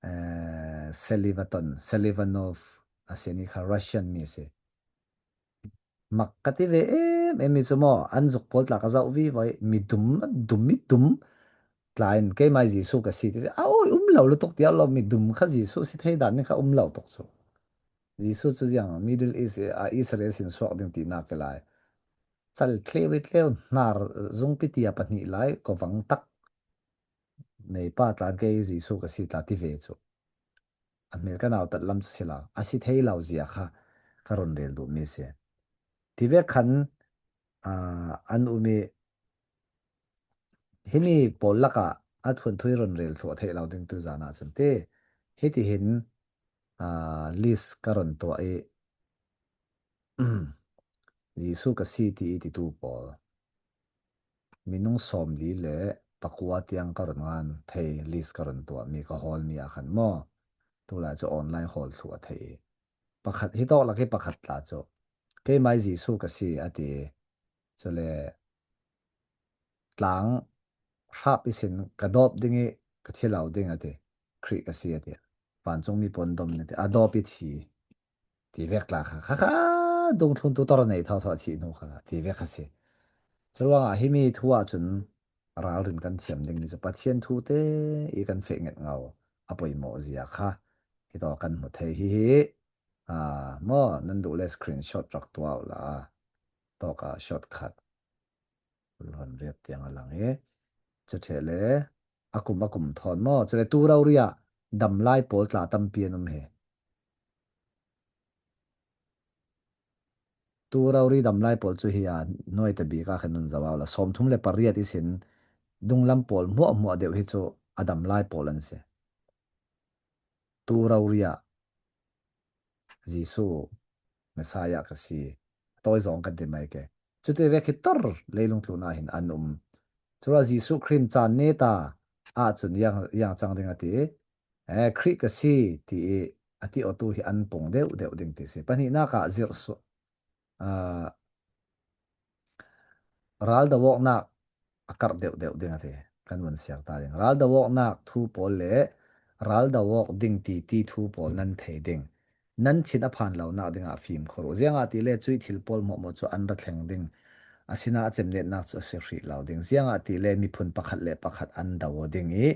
eh, Selivaton Selivanov a si ni kha Russian mi a si. Mak ka ti ve em mi cu maw an zuk pawl tla ka zoh vi voi mi dum dum mi dum tla in keimah Jesuh ka si ti si a oi um lo lutuk tiah lo mi dum kha Jesuh si thei dan ning kha um lo tuk cu Jesuh cu ziang Middle East ah Israel sin suak ding ti nak ke lai cal tleu i tleu hnar zungpi tia pahnih lai kovang tak nei pa tlan kei Jesuh ka si tla ti ve cu A hmel ka nautat lam cu si lo. A si thei lo zia kha ka run rel duhmi a si. Tive khan uh, an um i himi pawl lakah a thunthui run rel thluah theih lo ding tu zan ah cun ti hiti hin uh, list ka run tuah i Jesuh ka si ti i titu pawl Minung 49 tiang ka run ngan thei list ka run tuahmi ka hawlmi ah khan maw tulai cu online hawl thlu a thei i pakhat hi tawk lak hi pakhat tla cu keimah Jesuh ka si a ti cule tlang hrap isin ka dawp ding i ka thi lo ding a ti Khrih ka si a ti vancungmi pawn dom na ti a dawp i thi Ti vek tla kha kha kha dungthlun tu tor nei tho tho chih hnu kha ti vek a si. Curuangah himi thu ahcun ralrin kan thiam ding mi cu Pathian thu te i kan feh nget ngau a poimawh zia kha hi to kan hmu thei hi hi maw nan duh le screenshot rak tuah la tawka shortcut hon riat tiang a lang i cu le akum akum thon maw cule tu ro ria dam lai pawl tla tampi an um he Tu rori dam lai pawl cu hi ah nuai te bik ah khin nun zoh la 38 isin dunglam pawl hmuahhmuah deuh hi cu a dam lai pawl an si. Tu rori ah Jesuh Messiah ka si. Tawi zong kan ti mai ke. Cuti ve khi tor leilung tlun ah hin an um. Cura Jesuh Khrih caan ne ta ahcun yang yang cang ding a ti. Eh, Khrih ka si ti i a ti awtu hi an pung deuh deuh ding ti si. Pahnihnak ah zirh uh, ral dawawknak a karh deuh deuh ding a ti. Kan vun siar ta ding. Ral dawawknak thu pawl le ral dawawk ding ti ti thu pawl nan thei ding. Nan thin a phan lo nak ding ah fim khor u. Ziangah ti le cui thil pawl mawhmaw cu an ra thleng ding. Asina a cemnetnak cu a si hrih lo ding. Ziangah ti le miphun pakhat le pakhat an do ding i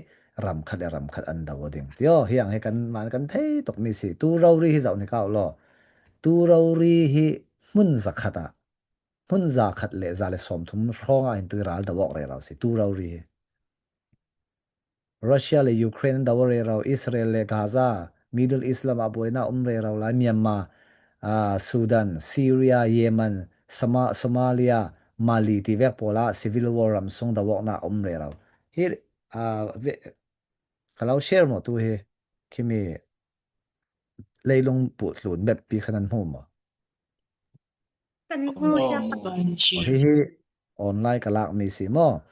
ram khat le ram khat an do ding. Tio hiang hi kan man kan thei tuk mi si. Tu rori hi zoh ni kau law. Tu rori hi hmun zakhat ah hmun za khat le za le 30 hrawng ah hin tui ral dawok re rau si tu rori hi. Russia le Ukraine an do rero, Israel le Gaza, Middle East lam ah buainak um rero lai, Myanmar, uh, Sudan, Syria, Yemen, Sama, Somalia, Mali ti vek pawl ah civil war ram sung dawoknak um rero. Hi uh, ka lo share mo tu hi khimi leilung pu tlun map pi khan an hmu mo. Kan hmu thiam. Hi hi online ka lak mi si mo.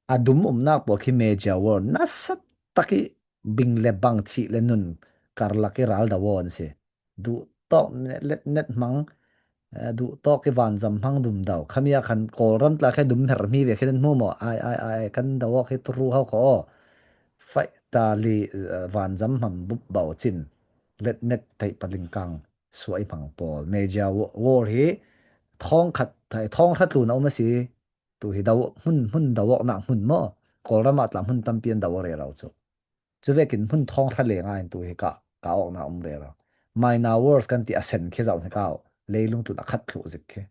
A dum umnak pawl khi major war nasa tak i bing le bang thih le nun karlak i ral do an si. Duh tawk let net hmang duh tawk i vanzam hmang dum do. Khamia khan Kawlram tla khe dum her mi ve khi nan hmu maw? Ai ai ai kan do khi turu hau kho o. Fai ta li vanzam hmam bup bau chin let net thei paling kang suai hmang pawl. Major war hi thong khat thong hrat lu na um asi. Tu hi do hmun hmun do awknak hmun maw Kawlram ah tla hmun tampi an do re ro cu cu vekin hmun thong hra leng ah in tu hi ka ka awknak um re ro Minor Wars kan ti a sen khi zau hna kau leilung tun a khat thlu zik khi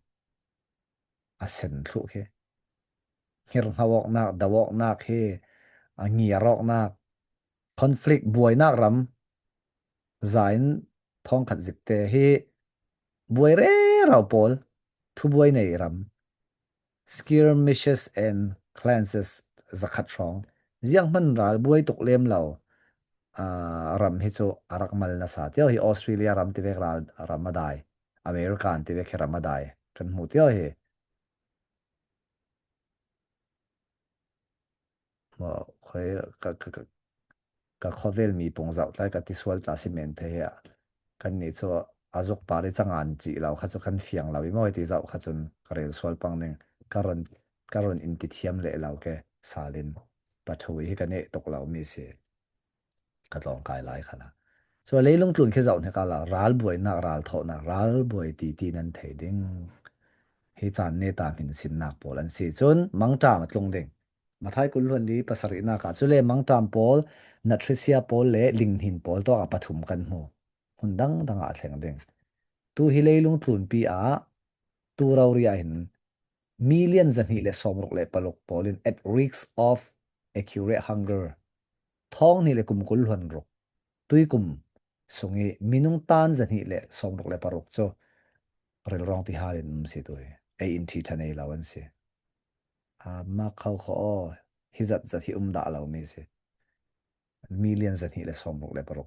a sen thlu khi hngir hngawknak dawoknak hi a ngiaroknak conflict buainak ram zain thong khat zik te hi buai re rau pawl thu buai nei ram skirmishes and cleanses zakhat hrawng. Ziang hman ral buai tuk lem lo ram hi cu a rak mal nasa tio hi Australia ram tivek ral ram a dai American tivek hi ram a dai kan hmu tio hi khoi ka ka ka. Ka khawvel mi pung zoh tlai ka ti sual tla si men the hi kan nih cu azuk par i cangan ci lo kha cu kan fiang lo i maw ti zoh kha cun ka rel sual pang ning ka ron ka ron in ti thiam le lo ke salin pathui hi ka ne tuk lo mi si ka tlawng kai lai khala so leilung tlun khi zoh hnika la ral buainak ral thawhnak ral buai ti ti nan thei ding hi caan ne ta hmin sinnak pawl an si cun mangṭam a tlung ding Mathai 20 li pasarihnak ah cule mangṭam pawl, natrisia pawl le linghnin pawl tuah ah pathum kan hmu. Hmun dangdang ah a thleng ding. Tu hi leilung tlunpi ah tu rori ah hin million 266 pawl in at risk of accurate hunger thong ni le kum kul hluan ruk tuikum sung i minung tan 266 cu rilrong ti hal in um si tu hi ei in ṭhi ṭha nei lo an si. Mah kho kha aw hi zat zat hi um dah lomi si. Million 266.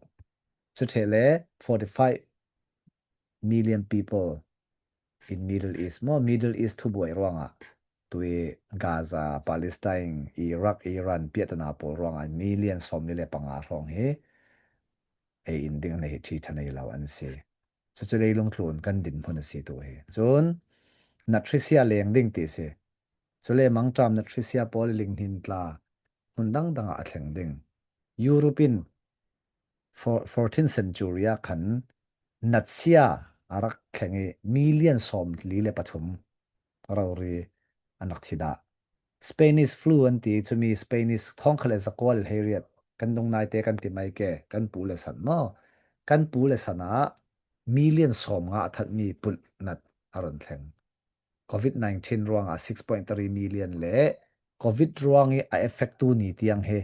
Cuṭhe le 45 million people in Middle East maw Middle East thubuai ruangah tui Gaza, Palestine, Iraq, Iran piahtana pawl ruangah million 45 hrawng hi ei in ding nei ṭhi ṭha nei lo an si. Cucu leilung tlun kan dinhmun a si tu hi. Cun natrisia leng ding ti si. Cule mangṭam natrisia pawl linghnin tla hmun dangdang ah a thleng ding. Europe in 14th century ah khan natsia a rak thleng i million 43 rori an rak thi dah. Spanish flu an ti cumi Spanish thongkha le zakual hleiriat kan nung nai te kan ti mai ke kan pu le san maw kan pu le san ah million 50 a thatmi pulh nat a ron thleng. COVID-19 ruangah 6.3 million le COVID ruang i a effect tu ni tiang hi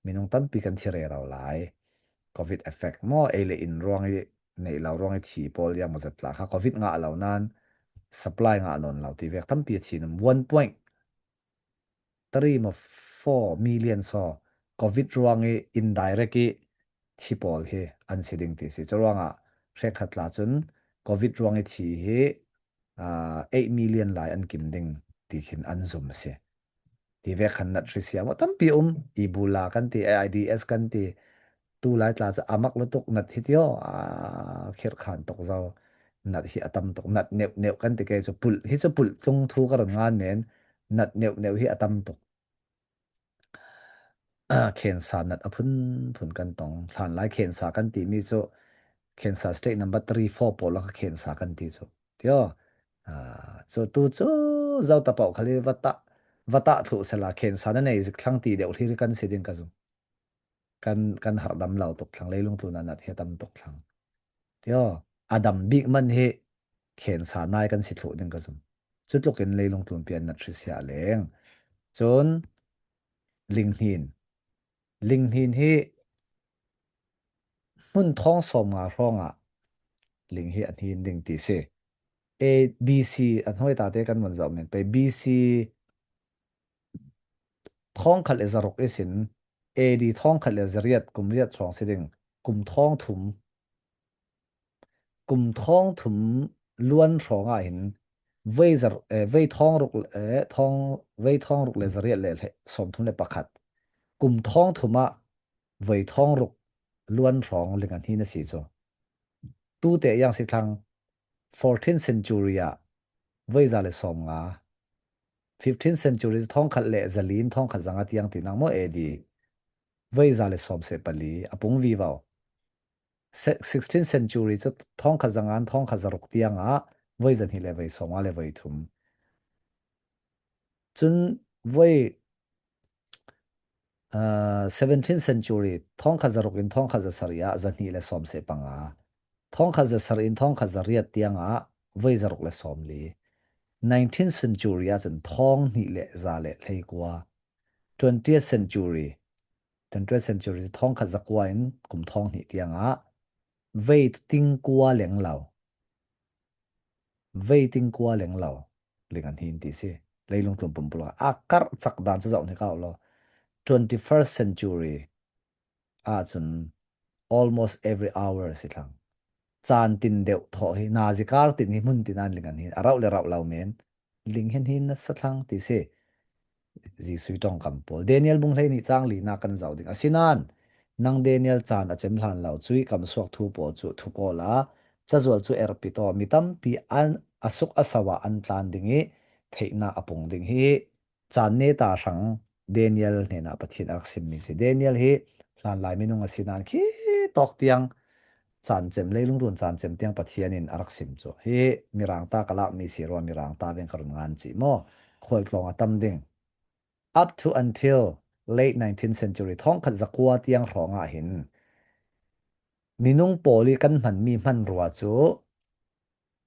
minung tampi kan thi rero lai. COVID effect maw ei le inn ruang i neih lo ruang i thi pawl yang mazat tla kha COVID ngah lo nan supply ngah non lo ti vek tampi a chin 1.3 ma 4 million so COVID ruang i indirect i thi pawl hi an si ding ti si. Cu ruangah hrekhat la cun COVID ruang i thi hi 8 million lai an kim ding ti khin an zum a si. Ti ve khan nat hrisia mo tampi um Ebola kan ti AIDS kan ti tu lai tla cu amak lutuk nat hi tio a khir khan tok zo nat hi atam tuk nat neu neu kan ti ke chu pul hi chu pul tlung thu ka ron ngan men nat neu neu hi atam tuk Khensa nat a phunphun kan tong. Hlanlai khensa kan timi cu khensa state number 3, 4 pawl kha khensa kan ti cu. Tio. Cu tu cu zo ta pau khali va ta va ta thlu sela khensa na nei zik thlang ti deuh hlir kan si ding ka zum. Kan kan har dam lo tuk thlang leilung tu na nat he tam tuk thlang. Tio. Adam bik man hi khensa nai kan si thlu ding ka zum. Cu tluk in leilung tlun pian nat hrisia leng. Cun Linghnin. Linghnin hi hmun thong 50 hrawng ah ling hi a hnin ding ti si. A, B, C an hoi ta te kan von zoh men pei BC thong khat le zaruk isin AD thong khat le zariat kum riat hrawng si ding kum thong thum Kum thong thum luan hrawng ah hin voi zarh voi thong ruk thong voi thong ruk le zariat le 31 kum thong thum ah voi thong ruk luan hrawng lingan hi na si cu. Tu te yang si thlang 14th century ah voi za le 50 15th century thong khat le zalin thong khat zanga tiang ti nang mo AD voi za le sawm se pali apung vi vau 16th century cu thongkhat zangan thongkhat zaruk tiang ah voi zahnih le voi sawmnga le voi thum. Cun voi 17th century thongkhat zaruk in thongkhat zasarih ah zahnih le sawm se panga thongkhat zasarih in thongkhat zariat tiang ah voi zaruk le sawm li 19th century ah cun thong hnih le za le hlei kua 20th century 20th century cu thong khat zakua in kum thong hnih tiang ah vei ting kua leng lo vei ting kua leng lo ling an hin ti si leilung tlum pumpulung a kar chak dan cu zoh ni ka lo 21st century ah cun almost every hour si thlang caan tin deuh thaw hi nazi kar tin hi hmun tin an ling an hin a rauh le rauh lo men ling hin hin na sathlang ti si Jesuh tongkam pawl Daniel bung hlei nih cang li na kan zau ding asinan. Nang Daniel caan a cem hlan lo cui kam suak thu pawl cu thu kawl ah cazual cu erpi taw mi tampi an a suk a sau ah an tlan ding i theihnak a pung ding hi caan ne ta hrang Daniel hnenah Pathian a rak simmi si. Daniel hi hlan lai minung a si nain khi tawk tiang caan cem leilung run caan cem tiang Pathian in a rak sim cu. Hi mirang ta ka lakmi si rua mirang ta veng ka run ngan ci maw khualtlawng a tam ding. Up to until late 19th century thongkhat zakua tiang hrawng ah hin minung pawl i kan hmanmi hmanrua cu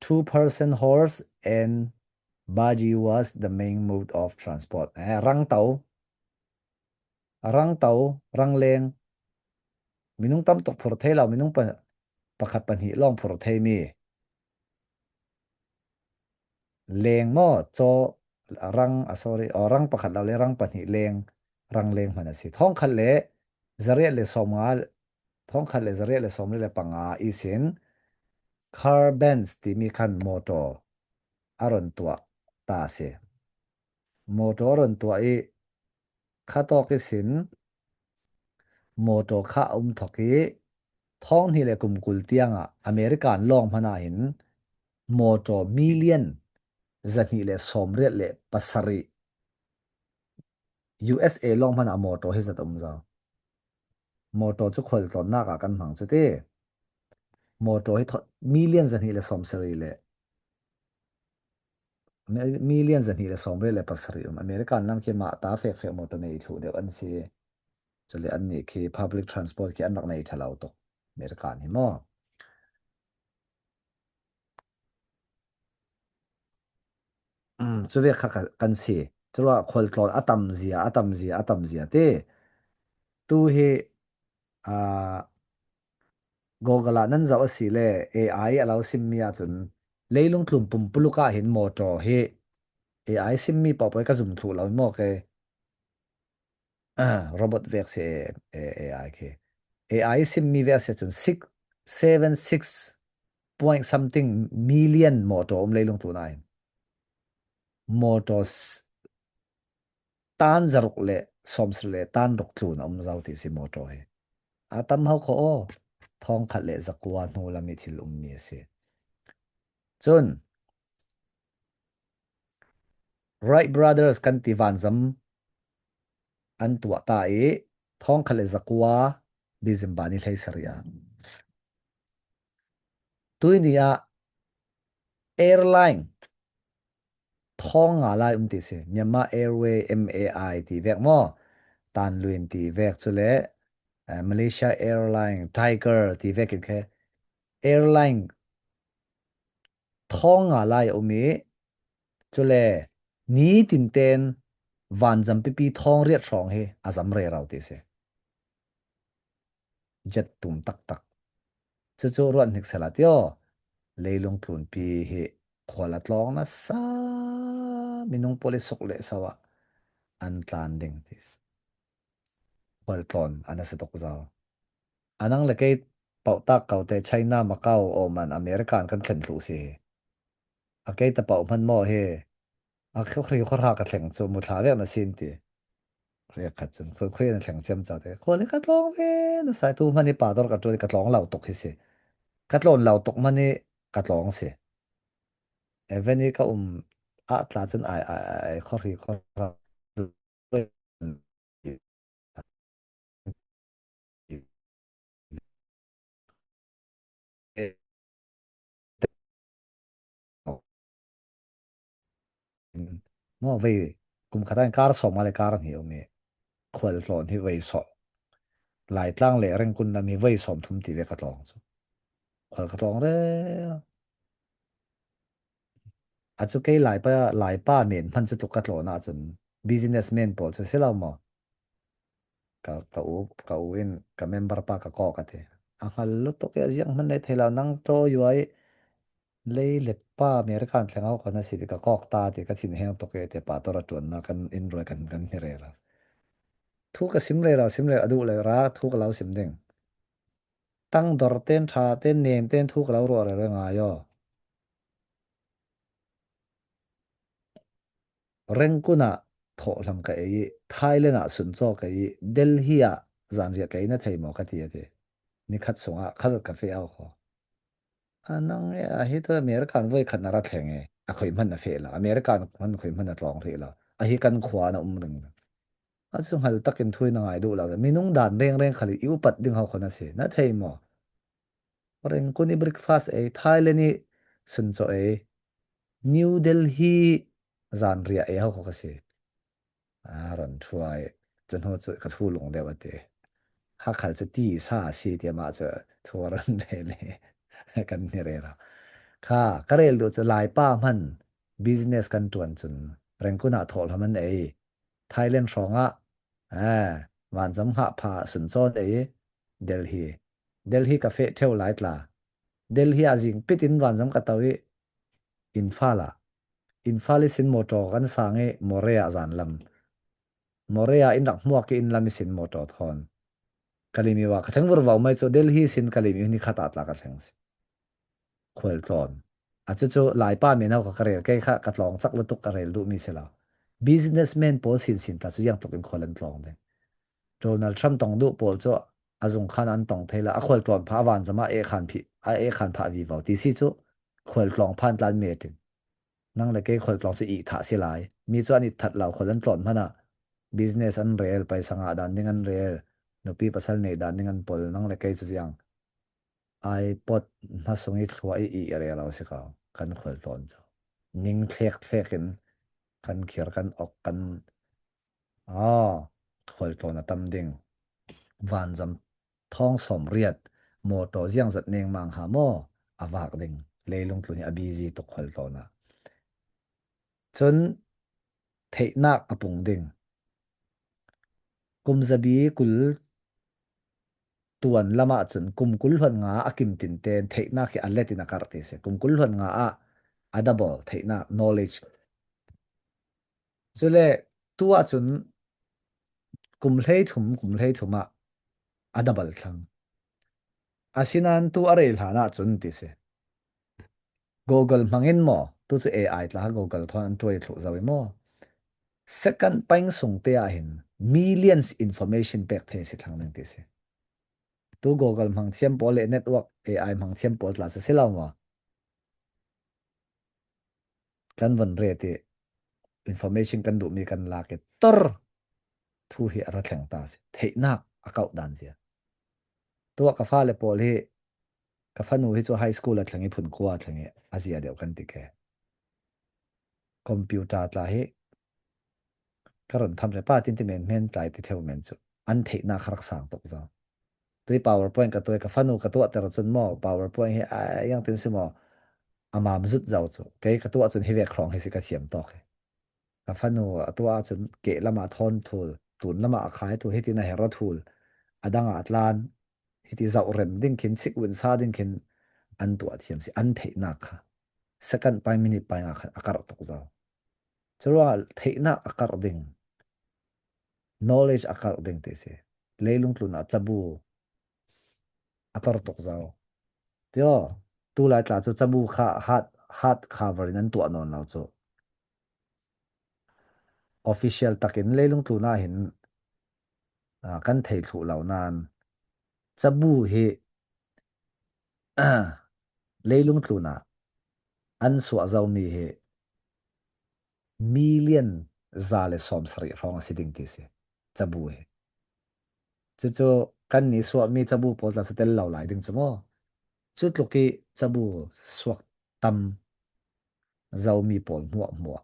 two-person horse and buggy was the main mode of transport. Eh, rangto, rangto, rangleng, minung tam tuk phur thei lo, minung pa, pakhat pahnih lawng phur thei mi. Leng maw caw rang a sorry aw rang pakhat lo le rang pahnih leng rang leng hman a si. Thongkhat le zariat le 50 thongkhat le zariat le 45 isin car Benz timi khan motor a ron tuah ta a si. Motor ron tuah i kha tawk isin motor kha a um thok i thong hnih le kum 20 tiang ah American lawng hmanh ah hin mawṭaw million 287 USA lawng hmanh ah mawṭaw hi zat a um zau. Mawṭaw cu khualtlawnnak ah kan hmang cu ti. Mawṭaw hi million 270 le million 287 um. American lam khi mah ta fekfek mawṭaw nei thlu deuh an si. Cule an nih khi public transport khi an rak nei ṭha lo tuk. American hi maw. Cu ve kha kan si. Curuah khualtlawn a tam zia, a tam zia, a tam zia ti. Tu hi uh, Google ah nan zoh a si le AI a lo simmi ahcun leilung tlum pumpuluk ah hin motor hi AI simmi paoh pei ka zum thlu lo maw ke robot vek si AI khi. AI simmi ve si cun 6 7 6 point something million motor um leilung tu nain motor tan zaruk le 90 le tan ruk tlun um zau ti si motor hi a tam hau kho o thong khat le zakua hnu lami thil um mi a si cun Wright Brothers kan ti vanzam an tuah ta i thong khat le zakua December ni 17 ah Tuini ah airline thong nga lai um ti si. Myanmar Airway MAI ti vek maw? Tanluin ti vek cu le Malaysia Airline Tiger ti vek in khe airline thong nga lai a um i cule nitin ten vanzam pipi thong riat hrawng hi a zam rero ti si. Jet tum taktak. Cucu ruat hnik sela tio leilung tlunpi hi khual a tlawng nasa minung pawl i suk le so ah an tlan ding ti si. Khual tlawn an a si tuk zau. Anang le kei pauh tak ko te China Macau Oman American kan thlen thlu si. A kei ta pauh hman maw hi a khri khora ka thleng chu mu thla vek na sin ti. Riak khat cun khoi khoi na thleng cem cha te khole ka tlong ve na sai tu man i pa dor ka ṭuan ka tlong lo tuk hi si. Ka tlawn lo tuk man i ka tlong si. Even i ka um a tla cun ai ai ai khori khora Maw vei kum khat ah kar 50 le kar hnih um i khualtlawn hi vei sawh Laitlang le Rengkun lam hi voi 30 ti ve ka tlawng cu. Khual ka tlawng re. A cu kei Laipa Laipa men hman cu tuk ka tlawn ahcun businessman pawl cu si lo maw? Ka ka u ka u in ka member pa ka kawk a ti. A hngal lutuk i a ziang hmanh le thei lo nang ṭaw yuai leilet pa American thleng au kan si ti ka kawk ta ti ka thin heng tuk e te pa tor a ṭuan kan in ruai kan kan hi rel. Thu ka sim le ra sim le a duh le ra thu ka lo sim ding. Tang dor ten ṭha ten nem ten thu ka lo ruah re re ngai aw. Rengkun ah thawhhlam ka ei i Thailand ah suncaw ka ei i Delhi ah Zanriah ka ei na thei maw ka ti a ti. Nikhat sungah khazat ka fe au kho. Anang e a hi to American voi khat na ra thleng e. A khoi hman na fe la. American hman khoi hman na tlong ri la. A hi kan khua na um ring. A chu ngal takin thui na ngai du la. Minung dan reng reng khali i upat ding hau khona si. Na thei maw? Reng kun i breakfast ei Thailand i suncho ei New Delhi zan ria ei hau kho ka si. A ron ṭhuai. Cu hnu cu ka thu lung deuh a ti. Hakhal cu ti sa a si tiah mah cu thu a ron rel i kan ni rel. Kha ka rel duh cu Laipa hman business kan ṭuan cun Rengkun ah thawhlawm an ei. Thailand hrawng ah eh, vanzam hngah pha suncawn ei Delhi. Delhi ka feh ṭheo lai tla. Delhi ah zing pit in vanzam ka to i Imphal ah Imphal i sin mawṭaw kan sang i Moreh ah zanlam. Moreh ah inn rak hmuak i inn lam i sin mawṭaw thawn. Kalimi wa ka thleng vurvo mai cu Delhi sin Kalimi ni khat ah tla ka thleng si. Khual tlawn. A cucu Laipa men ho ka ka rel kei kha ka tlawng cak lutuk ka rel duhmi si lo. Businessman pawl sin sin ta cu yang tluk in khual an tlawng ding. Donald Trump tong duh pawl cu a zung khan an tong thei la a khual tlawn pha van zama e khan phi a e khan pha vi vo ti si cu khual tlawng phan tlan me ting nang le kei khual tlawng cu i thah si lai mi cu an i that lo khual an tlawn hmanh ah business an rel paisa ngah dan ding an rel nupi pasal nei dan ding an pol nang le kei cu ziang ai pot hmasung i thlua i i rel lo si ko kan khual tlawn cu ning thlek thlek in kan khir kan ok kan ah khual tlawn a tam ding vanzam thong 80 motor ziangzat nengmang ha maw a vak ding leilung tlun hi a busy tuk khual tlawn ah cun theihnak a pung ding kum zabi 20 tuan lam ah cun kum 20 hluan nga a kim tin ten theihnak hi a let in a karh ti si kum 20 hluan nga ah a double theihnak knowledge cule tu ah cun kum 13 kum 13 ah a double thlang. Asinain tu a rel hlan ahcun ti si. Google hmangin maw tu cu AI tla Google thon an tuai thlu zau i maw second paing sung te ah hin millions information pek the si thlang ning ti si. Tu Google hmang thiam pawl le network AI hmang thiam pawl tla su si lo maw? Kan von re ti information kan duhmi kan lak i tor thu hi a ra thleng ta si theihnak a kauh dan zia tuah ka fale pawl hi ka fanu hi cu high school a thleng i phun khua thleng i a zia deuh kan ti ke computer tla hi ka ron tham re pa tin ti men men tlai ti theu men chu an theihnak rak sang tuk zo tui powerpoint ka tuai ka fanu ka tuah ter cun mo powerpoint hi yang tin si mo amam zut zau chu kei ka tuah cun hi vek hrong hi si ka thiam tok hi Ka fanu a tuah ahcun keh lam ah thawn thul, tun lam ah a khai thul, hitin a her a thul, a dang ah a tlan, hiti zoh rem ding khin, sik un sa ding khin an tuah thiam si, an theihnak kha second pai minute pai nga khan a karh tuk zau. Curuangah theihnak a karh ding, knowledge a karh ding ti si. Leilung tlun ah cabu a tor tuk zau. Tio, tu lai tla cu cabu kha hard hard cover in an tuah nawn lo cu. Official takin leilung tlun ahhin kan thei thlu lo nain cabu hi leilung tlun ah an suah zomi hi million 170 hrawng a si ding ti si cabu hi. Cucu kan nih suahmi cabu pawl tla tel lo lai ding cu mu. Cu tluk i cabu suak tam Zomi pawl hmuahhmuah,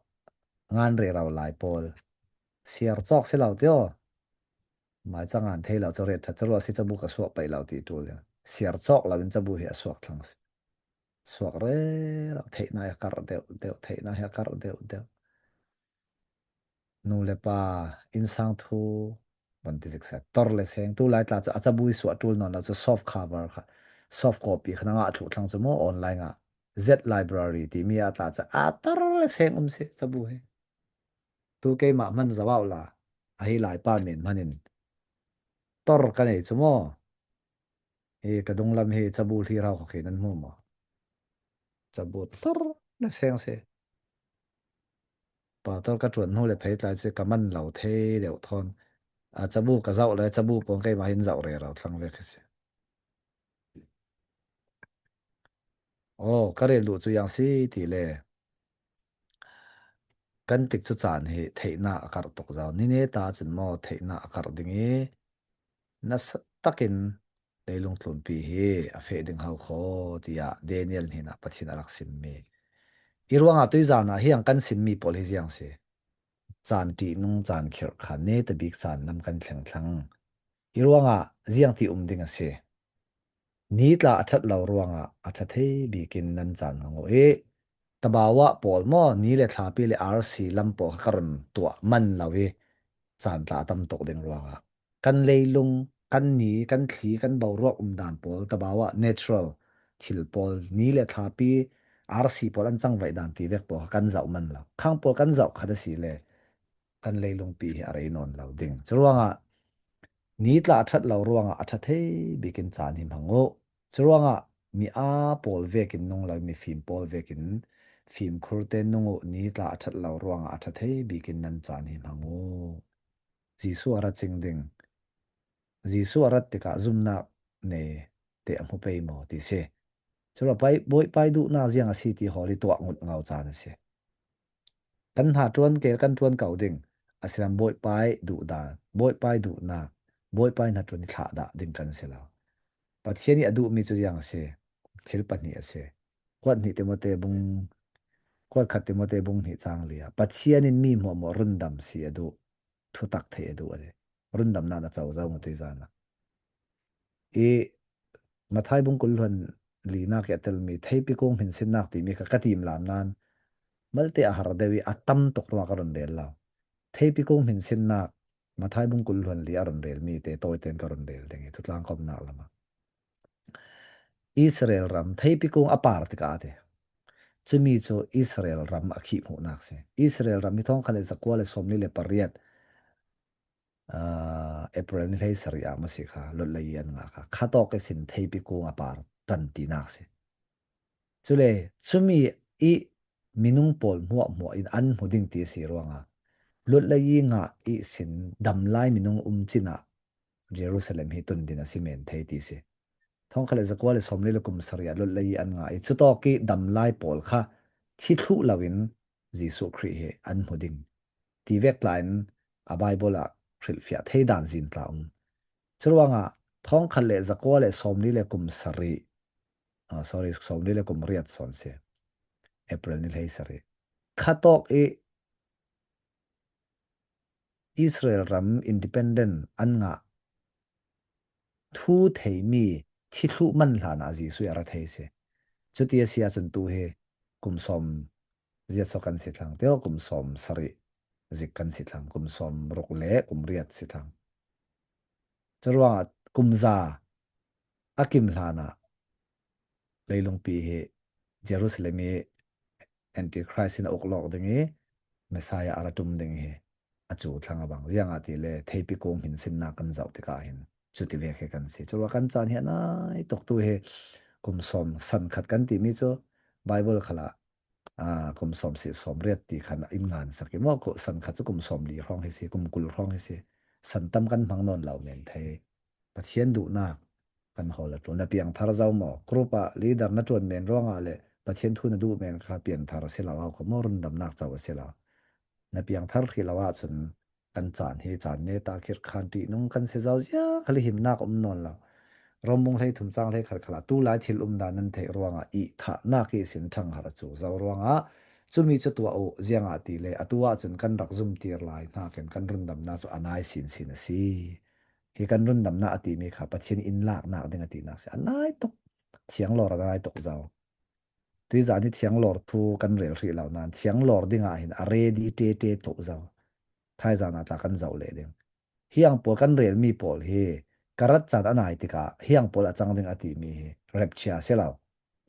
ngan rero lai pawl, siar cawk si lo tio. Mai cang an thei lo cu ret that cu si cabu ka suak pai lo ti tul siar cawk lo in cabu hi a suak thlang si. Suak re ro theih na kar deuh deuh theih na hi kar deuh deuh. Nu le pa innsang thu van ti zik seh tor le seng tu lai tla cu a cabui suah ṭul nawn lo cu soft cover kha soft copy kha na ngah thlu thlang cu mu online ah Z library timi ah tla cu a tor le seng um si cabu hi tu keimah hman zawau la a hi lai pa men hman in tor ka nei cu mu hi ka dung lam hi cabu hli rau ka khin an hmu maw cabu tor le seng si Pastor ka ṭuan hnu le pheitlai cu ka man lo thei deuh thawn. A cabu ka zoh le cabu pawl keimah hin zoh rero thlang ve khi si. Aw, ka rel duh cu yang si ti le kan tik cu caan hi theihnak a karh tuk zau. Nine ta cun maw theihnak a karh ding i nasa takin leilung tlunpi hi a feh ding hau kho tiah Daniel hnenah Pathian a rak simmi. I ruangah tuizan ah hiang kan simmi pawl hi ziang si. Caan ṭihnung caan khirh kha ne ta bik caan lam kan thleng thlang. Hi ruangah ziang ti um ding a si. Ni tla a ṭhat lo ruangah a ṭha thei bik in nan caan hmang u i tabawa pawl maw ni le thlapi le arsi lam pawl kha ka run tuah man lo i caan tla a tam tuk ding ruangah kan leilung, kan ni, kan thli, kan boruak umdan pawl tabawa natural thil pawl ni le thlapi arsi pawl an cangvaih dan ti vek pawl kha kan zoh man lo. Khang pawl kan zoh khat a si le kan leilungpi hi a rei nawn lo ding. Curuangah ni tla a ṭhat lo ruangah a ṭha thei bik in caan hi hmang u. Curuangah mi aa pawl vekin nung lo mi fim pawl vekin fimkhur te nung u ni tla a ṭhat lo ruangah a ṭha thei bik in nan caan hi hmang u. Jesuh a ra cing ding. Jesuh a rat tikah zumnak ne te a hmu pei maw ti si. Curuang Bawipa duhnak ziang a si ti hawl i tuah ngut ngau caan a si. Kan hna ṭuan kel kan ṭuan ko ding, asinain Bawipa duhdan, Bawipa duhnak, Bawipa hna ṭuan i thlah dah ding kan si lo. Pathian nih a duhmi cu ziang a si? Thil pahnih a si. Kuat hnih Timote bung kuat khat Timote bung hnih cang li ah Pathian in mi hmuahhmuah rundam si a duh, thutak theih a duh a ti. Rundamnak na co zau ngatui zan ah. I Mathai bung kul hluan linak i a telmi theipi kung hmin sinnak timi kha ka tim lam nain malte a har deuh i a tam tuk rua ka run rel lo. Theipi kung hmin sinnak Mathai bung kul hluan li a run relmi te tawi tein ka run rel ding i thutlang komnak lam ah. Israel ram theipi kung a par tikah te cumi cu Israel ram a khih hmuhnak si. Israel ram hi thong kha le zakua le 48 April ni hlei sarih ah maw si kha lot lei i an ngah kha kha tawk i sin theipi kung a par tan tinak si. Cule cumi i minung pawl hmuahhmuah in an hmu ding ti si ruangah lut lei i ngah i sin dam lai minung um cin ah Jerusalem hi tun din a si men thei ti si. Thong kha le zakua le 40 le kum sarih ah lut lei i an ngah i cutawk i dam lai pawl kha thi thluh loin Jesuh Khrih hi an hmu ding ti vek tla in a Bible ah hrilhfiah thei dan zin tla um. Curuangah thongkhat le zakua le 40 le kum sarih sorry 40 le kum riat sawn si April ni hlei sarih khatawk i Israel ram independent an ngah thu theimi thithluh man hlan ah Jesuh a ra thei si. Cuti a si ahcun tu hi kum sawm ziat kan si thlang teo kum 70 zik kan si thlang kum 60 le kum riat si thlang. Curuangah kum za a kim hlan ah leilungpi hi Jerusalem i Antichrist in a uk lawk ding i Messiah a ra tum ding hi a cu thlang a bang ziang ah ti le theipi kung hin sinnak kan zoh tikah hin cu ti ve khi kan si cu kan caan hi a nai tuk tu hi kum sawm san khat kan timi cu Bible khala kum sawm si sawm riat ti khan in ngan sak i maw san khat cu kum 40 hrawng hi si kum 20 hrawng hi si san tam kan hmang nawn lo men thei Pathian duhnak kan hawl a ṭul. Na piangthar zau maw? Group ah leader na ṭuan men ruangah le Pathian thu na duh men kha pianthar a si lo au kha maw rundamnak co a si lo. Na piangthar hrih lo ahcun kan caan hi caan ne ta khir khan ṭihnung kan si zau zia khali himnak um nawn lo. Romung hlei thum cang hlei khal khala tu lai thil um dan nan theih ruangah i thahnak i sin ṭhang har a cu zau ruangah cumi cu tuah u ziangah ti le atu ahcun kan rak zum tir lai hnakin kan rundamnak cu anai sin sin a si. Hi kan rundamnak a timi kha Pathian inn laknak ding a tinak si. A nai tuk. Thianglawr a nai tuk zau. Tuizan hi thianglawr thu kan rel hrih lo nain thianglawr ding ah hin a ready te te tuk zau. Thaizan ah tla kan zoh leh ding. Hiang pawl kan relmi pawl hi karat caan a nai tikah hiang pawl a cang ding a timi hi rapchia si lo.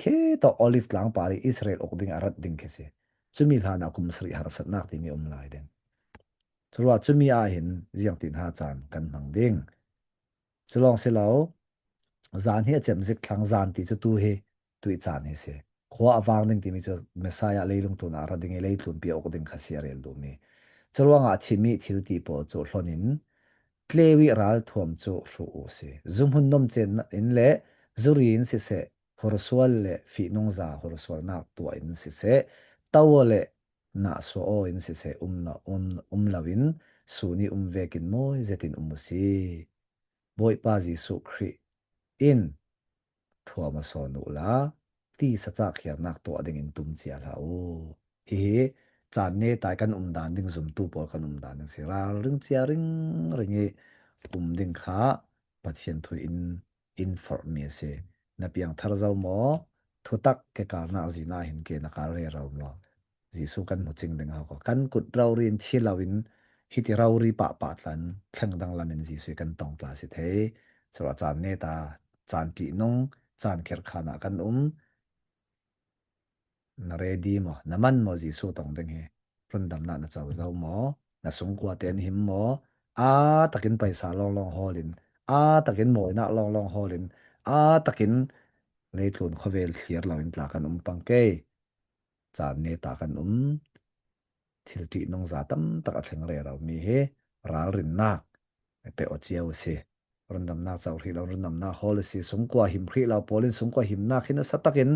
Khi to Olive tlang par i Israel uk ding a rat ding khi si. Cumi hlan ah kum sarih harsatnak timi um lai ding. Curuah cumi ahhin ziangtin ha caan kan hmang ding. Culawng si lo, zan hi a cemzik thlang zan ti cu tu hi tuih caan hi si. Khua a vang ding timi cu Messiah leilung tun ah ra ding i leitlun pi uk ding kha si a rel duhmi. Curuangah thimi thil ti pawl cu hlon in. Tlewi ralthuam cu hruh u si. Zuhmun nomcen in le zuri in siseh, hursual le fihnungza hursualnak tuah in siseh, to le nahsuah aw in siseh um, um, um loin sun i um vekin mawi zetin um u si. Bawipa Jesuh Khrih in thuam a sawn u la, ti saca khiarnak tuah ding in tum cia hlah u. Hihi caan ne tai kan um dan ding zumtu pawl kan um dan ding si ralring cia ring ring i um ding kha Pathian thu in in forhmi a si. Na piang thar zo maw? Thutak ke karnak zina hin ke na kar re ro maw? Jesuh kan hmu cing ding hau ko. Kan kut rori in thi lo in hiti rori pah pah tlan thleng dang lam in Jesuh kan tong tla si thei. Cura caan ne ta caan ṭihnung caan khirkhan ah kan um. Na ready maw? Na man maw Jesuh tong ding hi? Rundamnak na co zo maw? Na sungkua te an him maw? A takin paisa lawnglawng hawl in, a takin mawinak lawnglawng hawl in, a takin leitlun khuavel thlir lo in tla kan um pang kei. Caan ne ta kan um. Thil ṭihnung za tam tak a thleng re romi hi ralrinnak pe aw cio a si. Rundamnak co hrih lo rundamnak hawl a si. Sungkua him hrih lo pawl in sungkua himnak hin a sa takin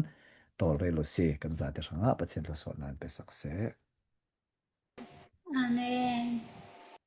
tawlrel u si. Kan zate hrangah Pathian thluachuahnak in pe sak seh. Amen.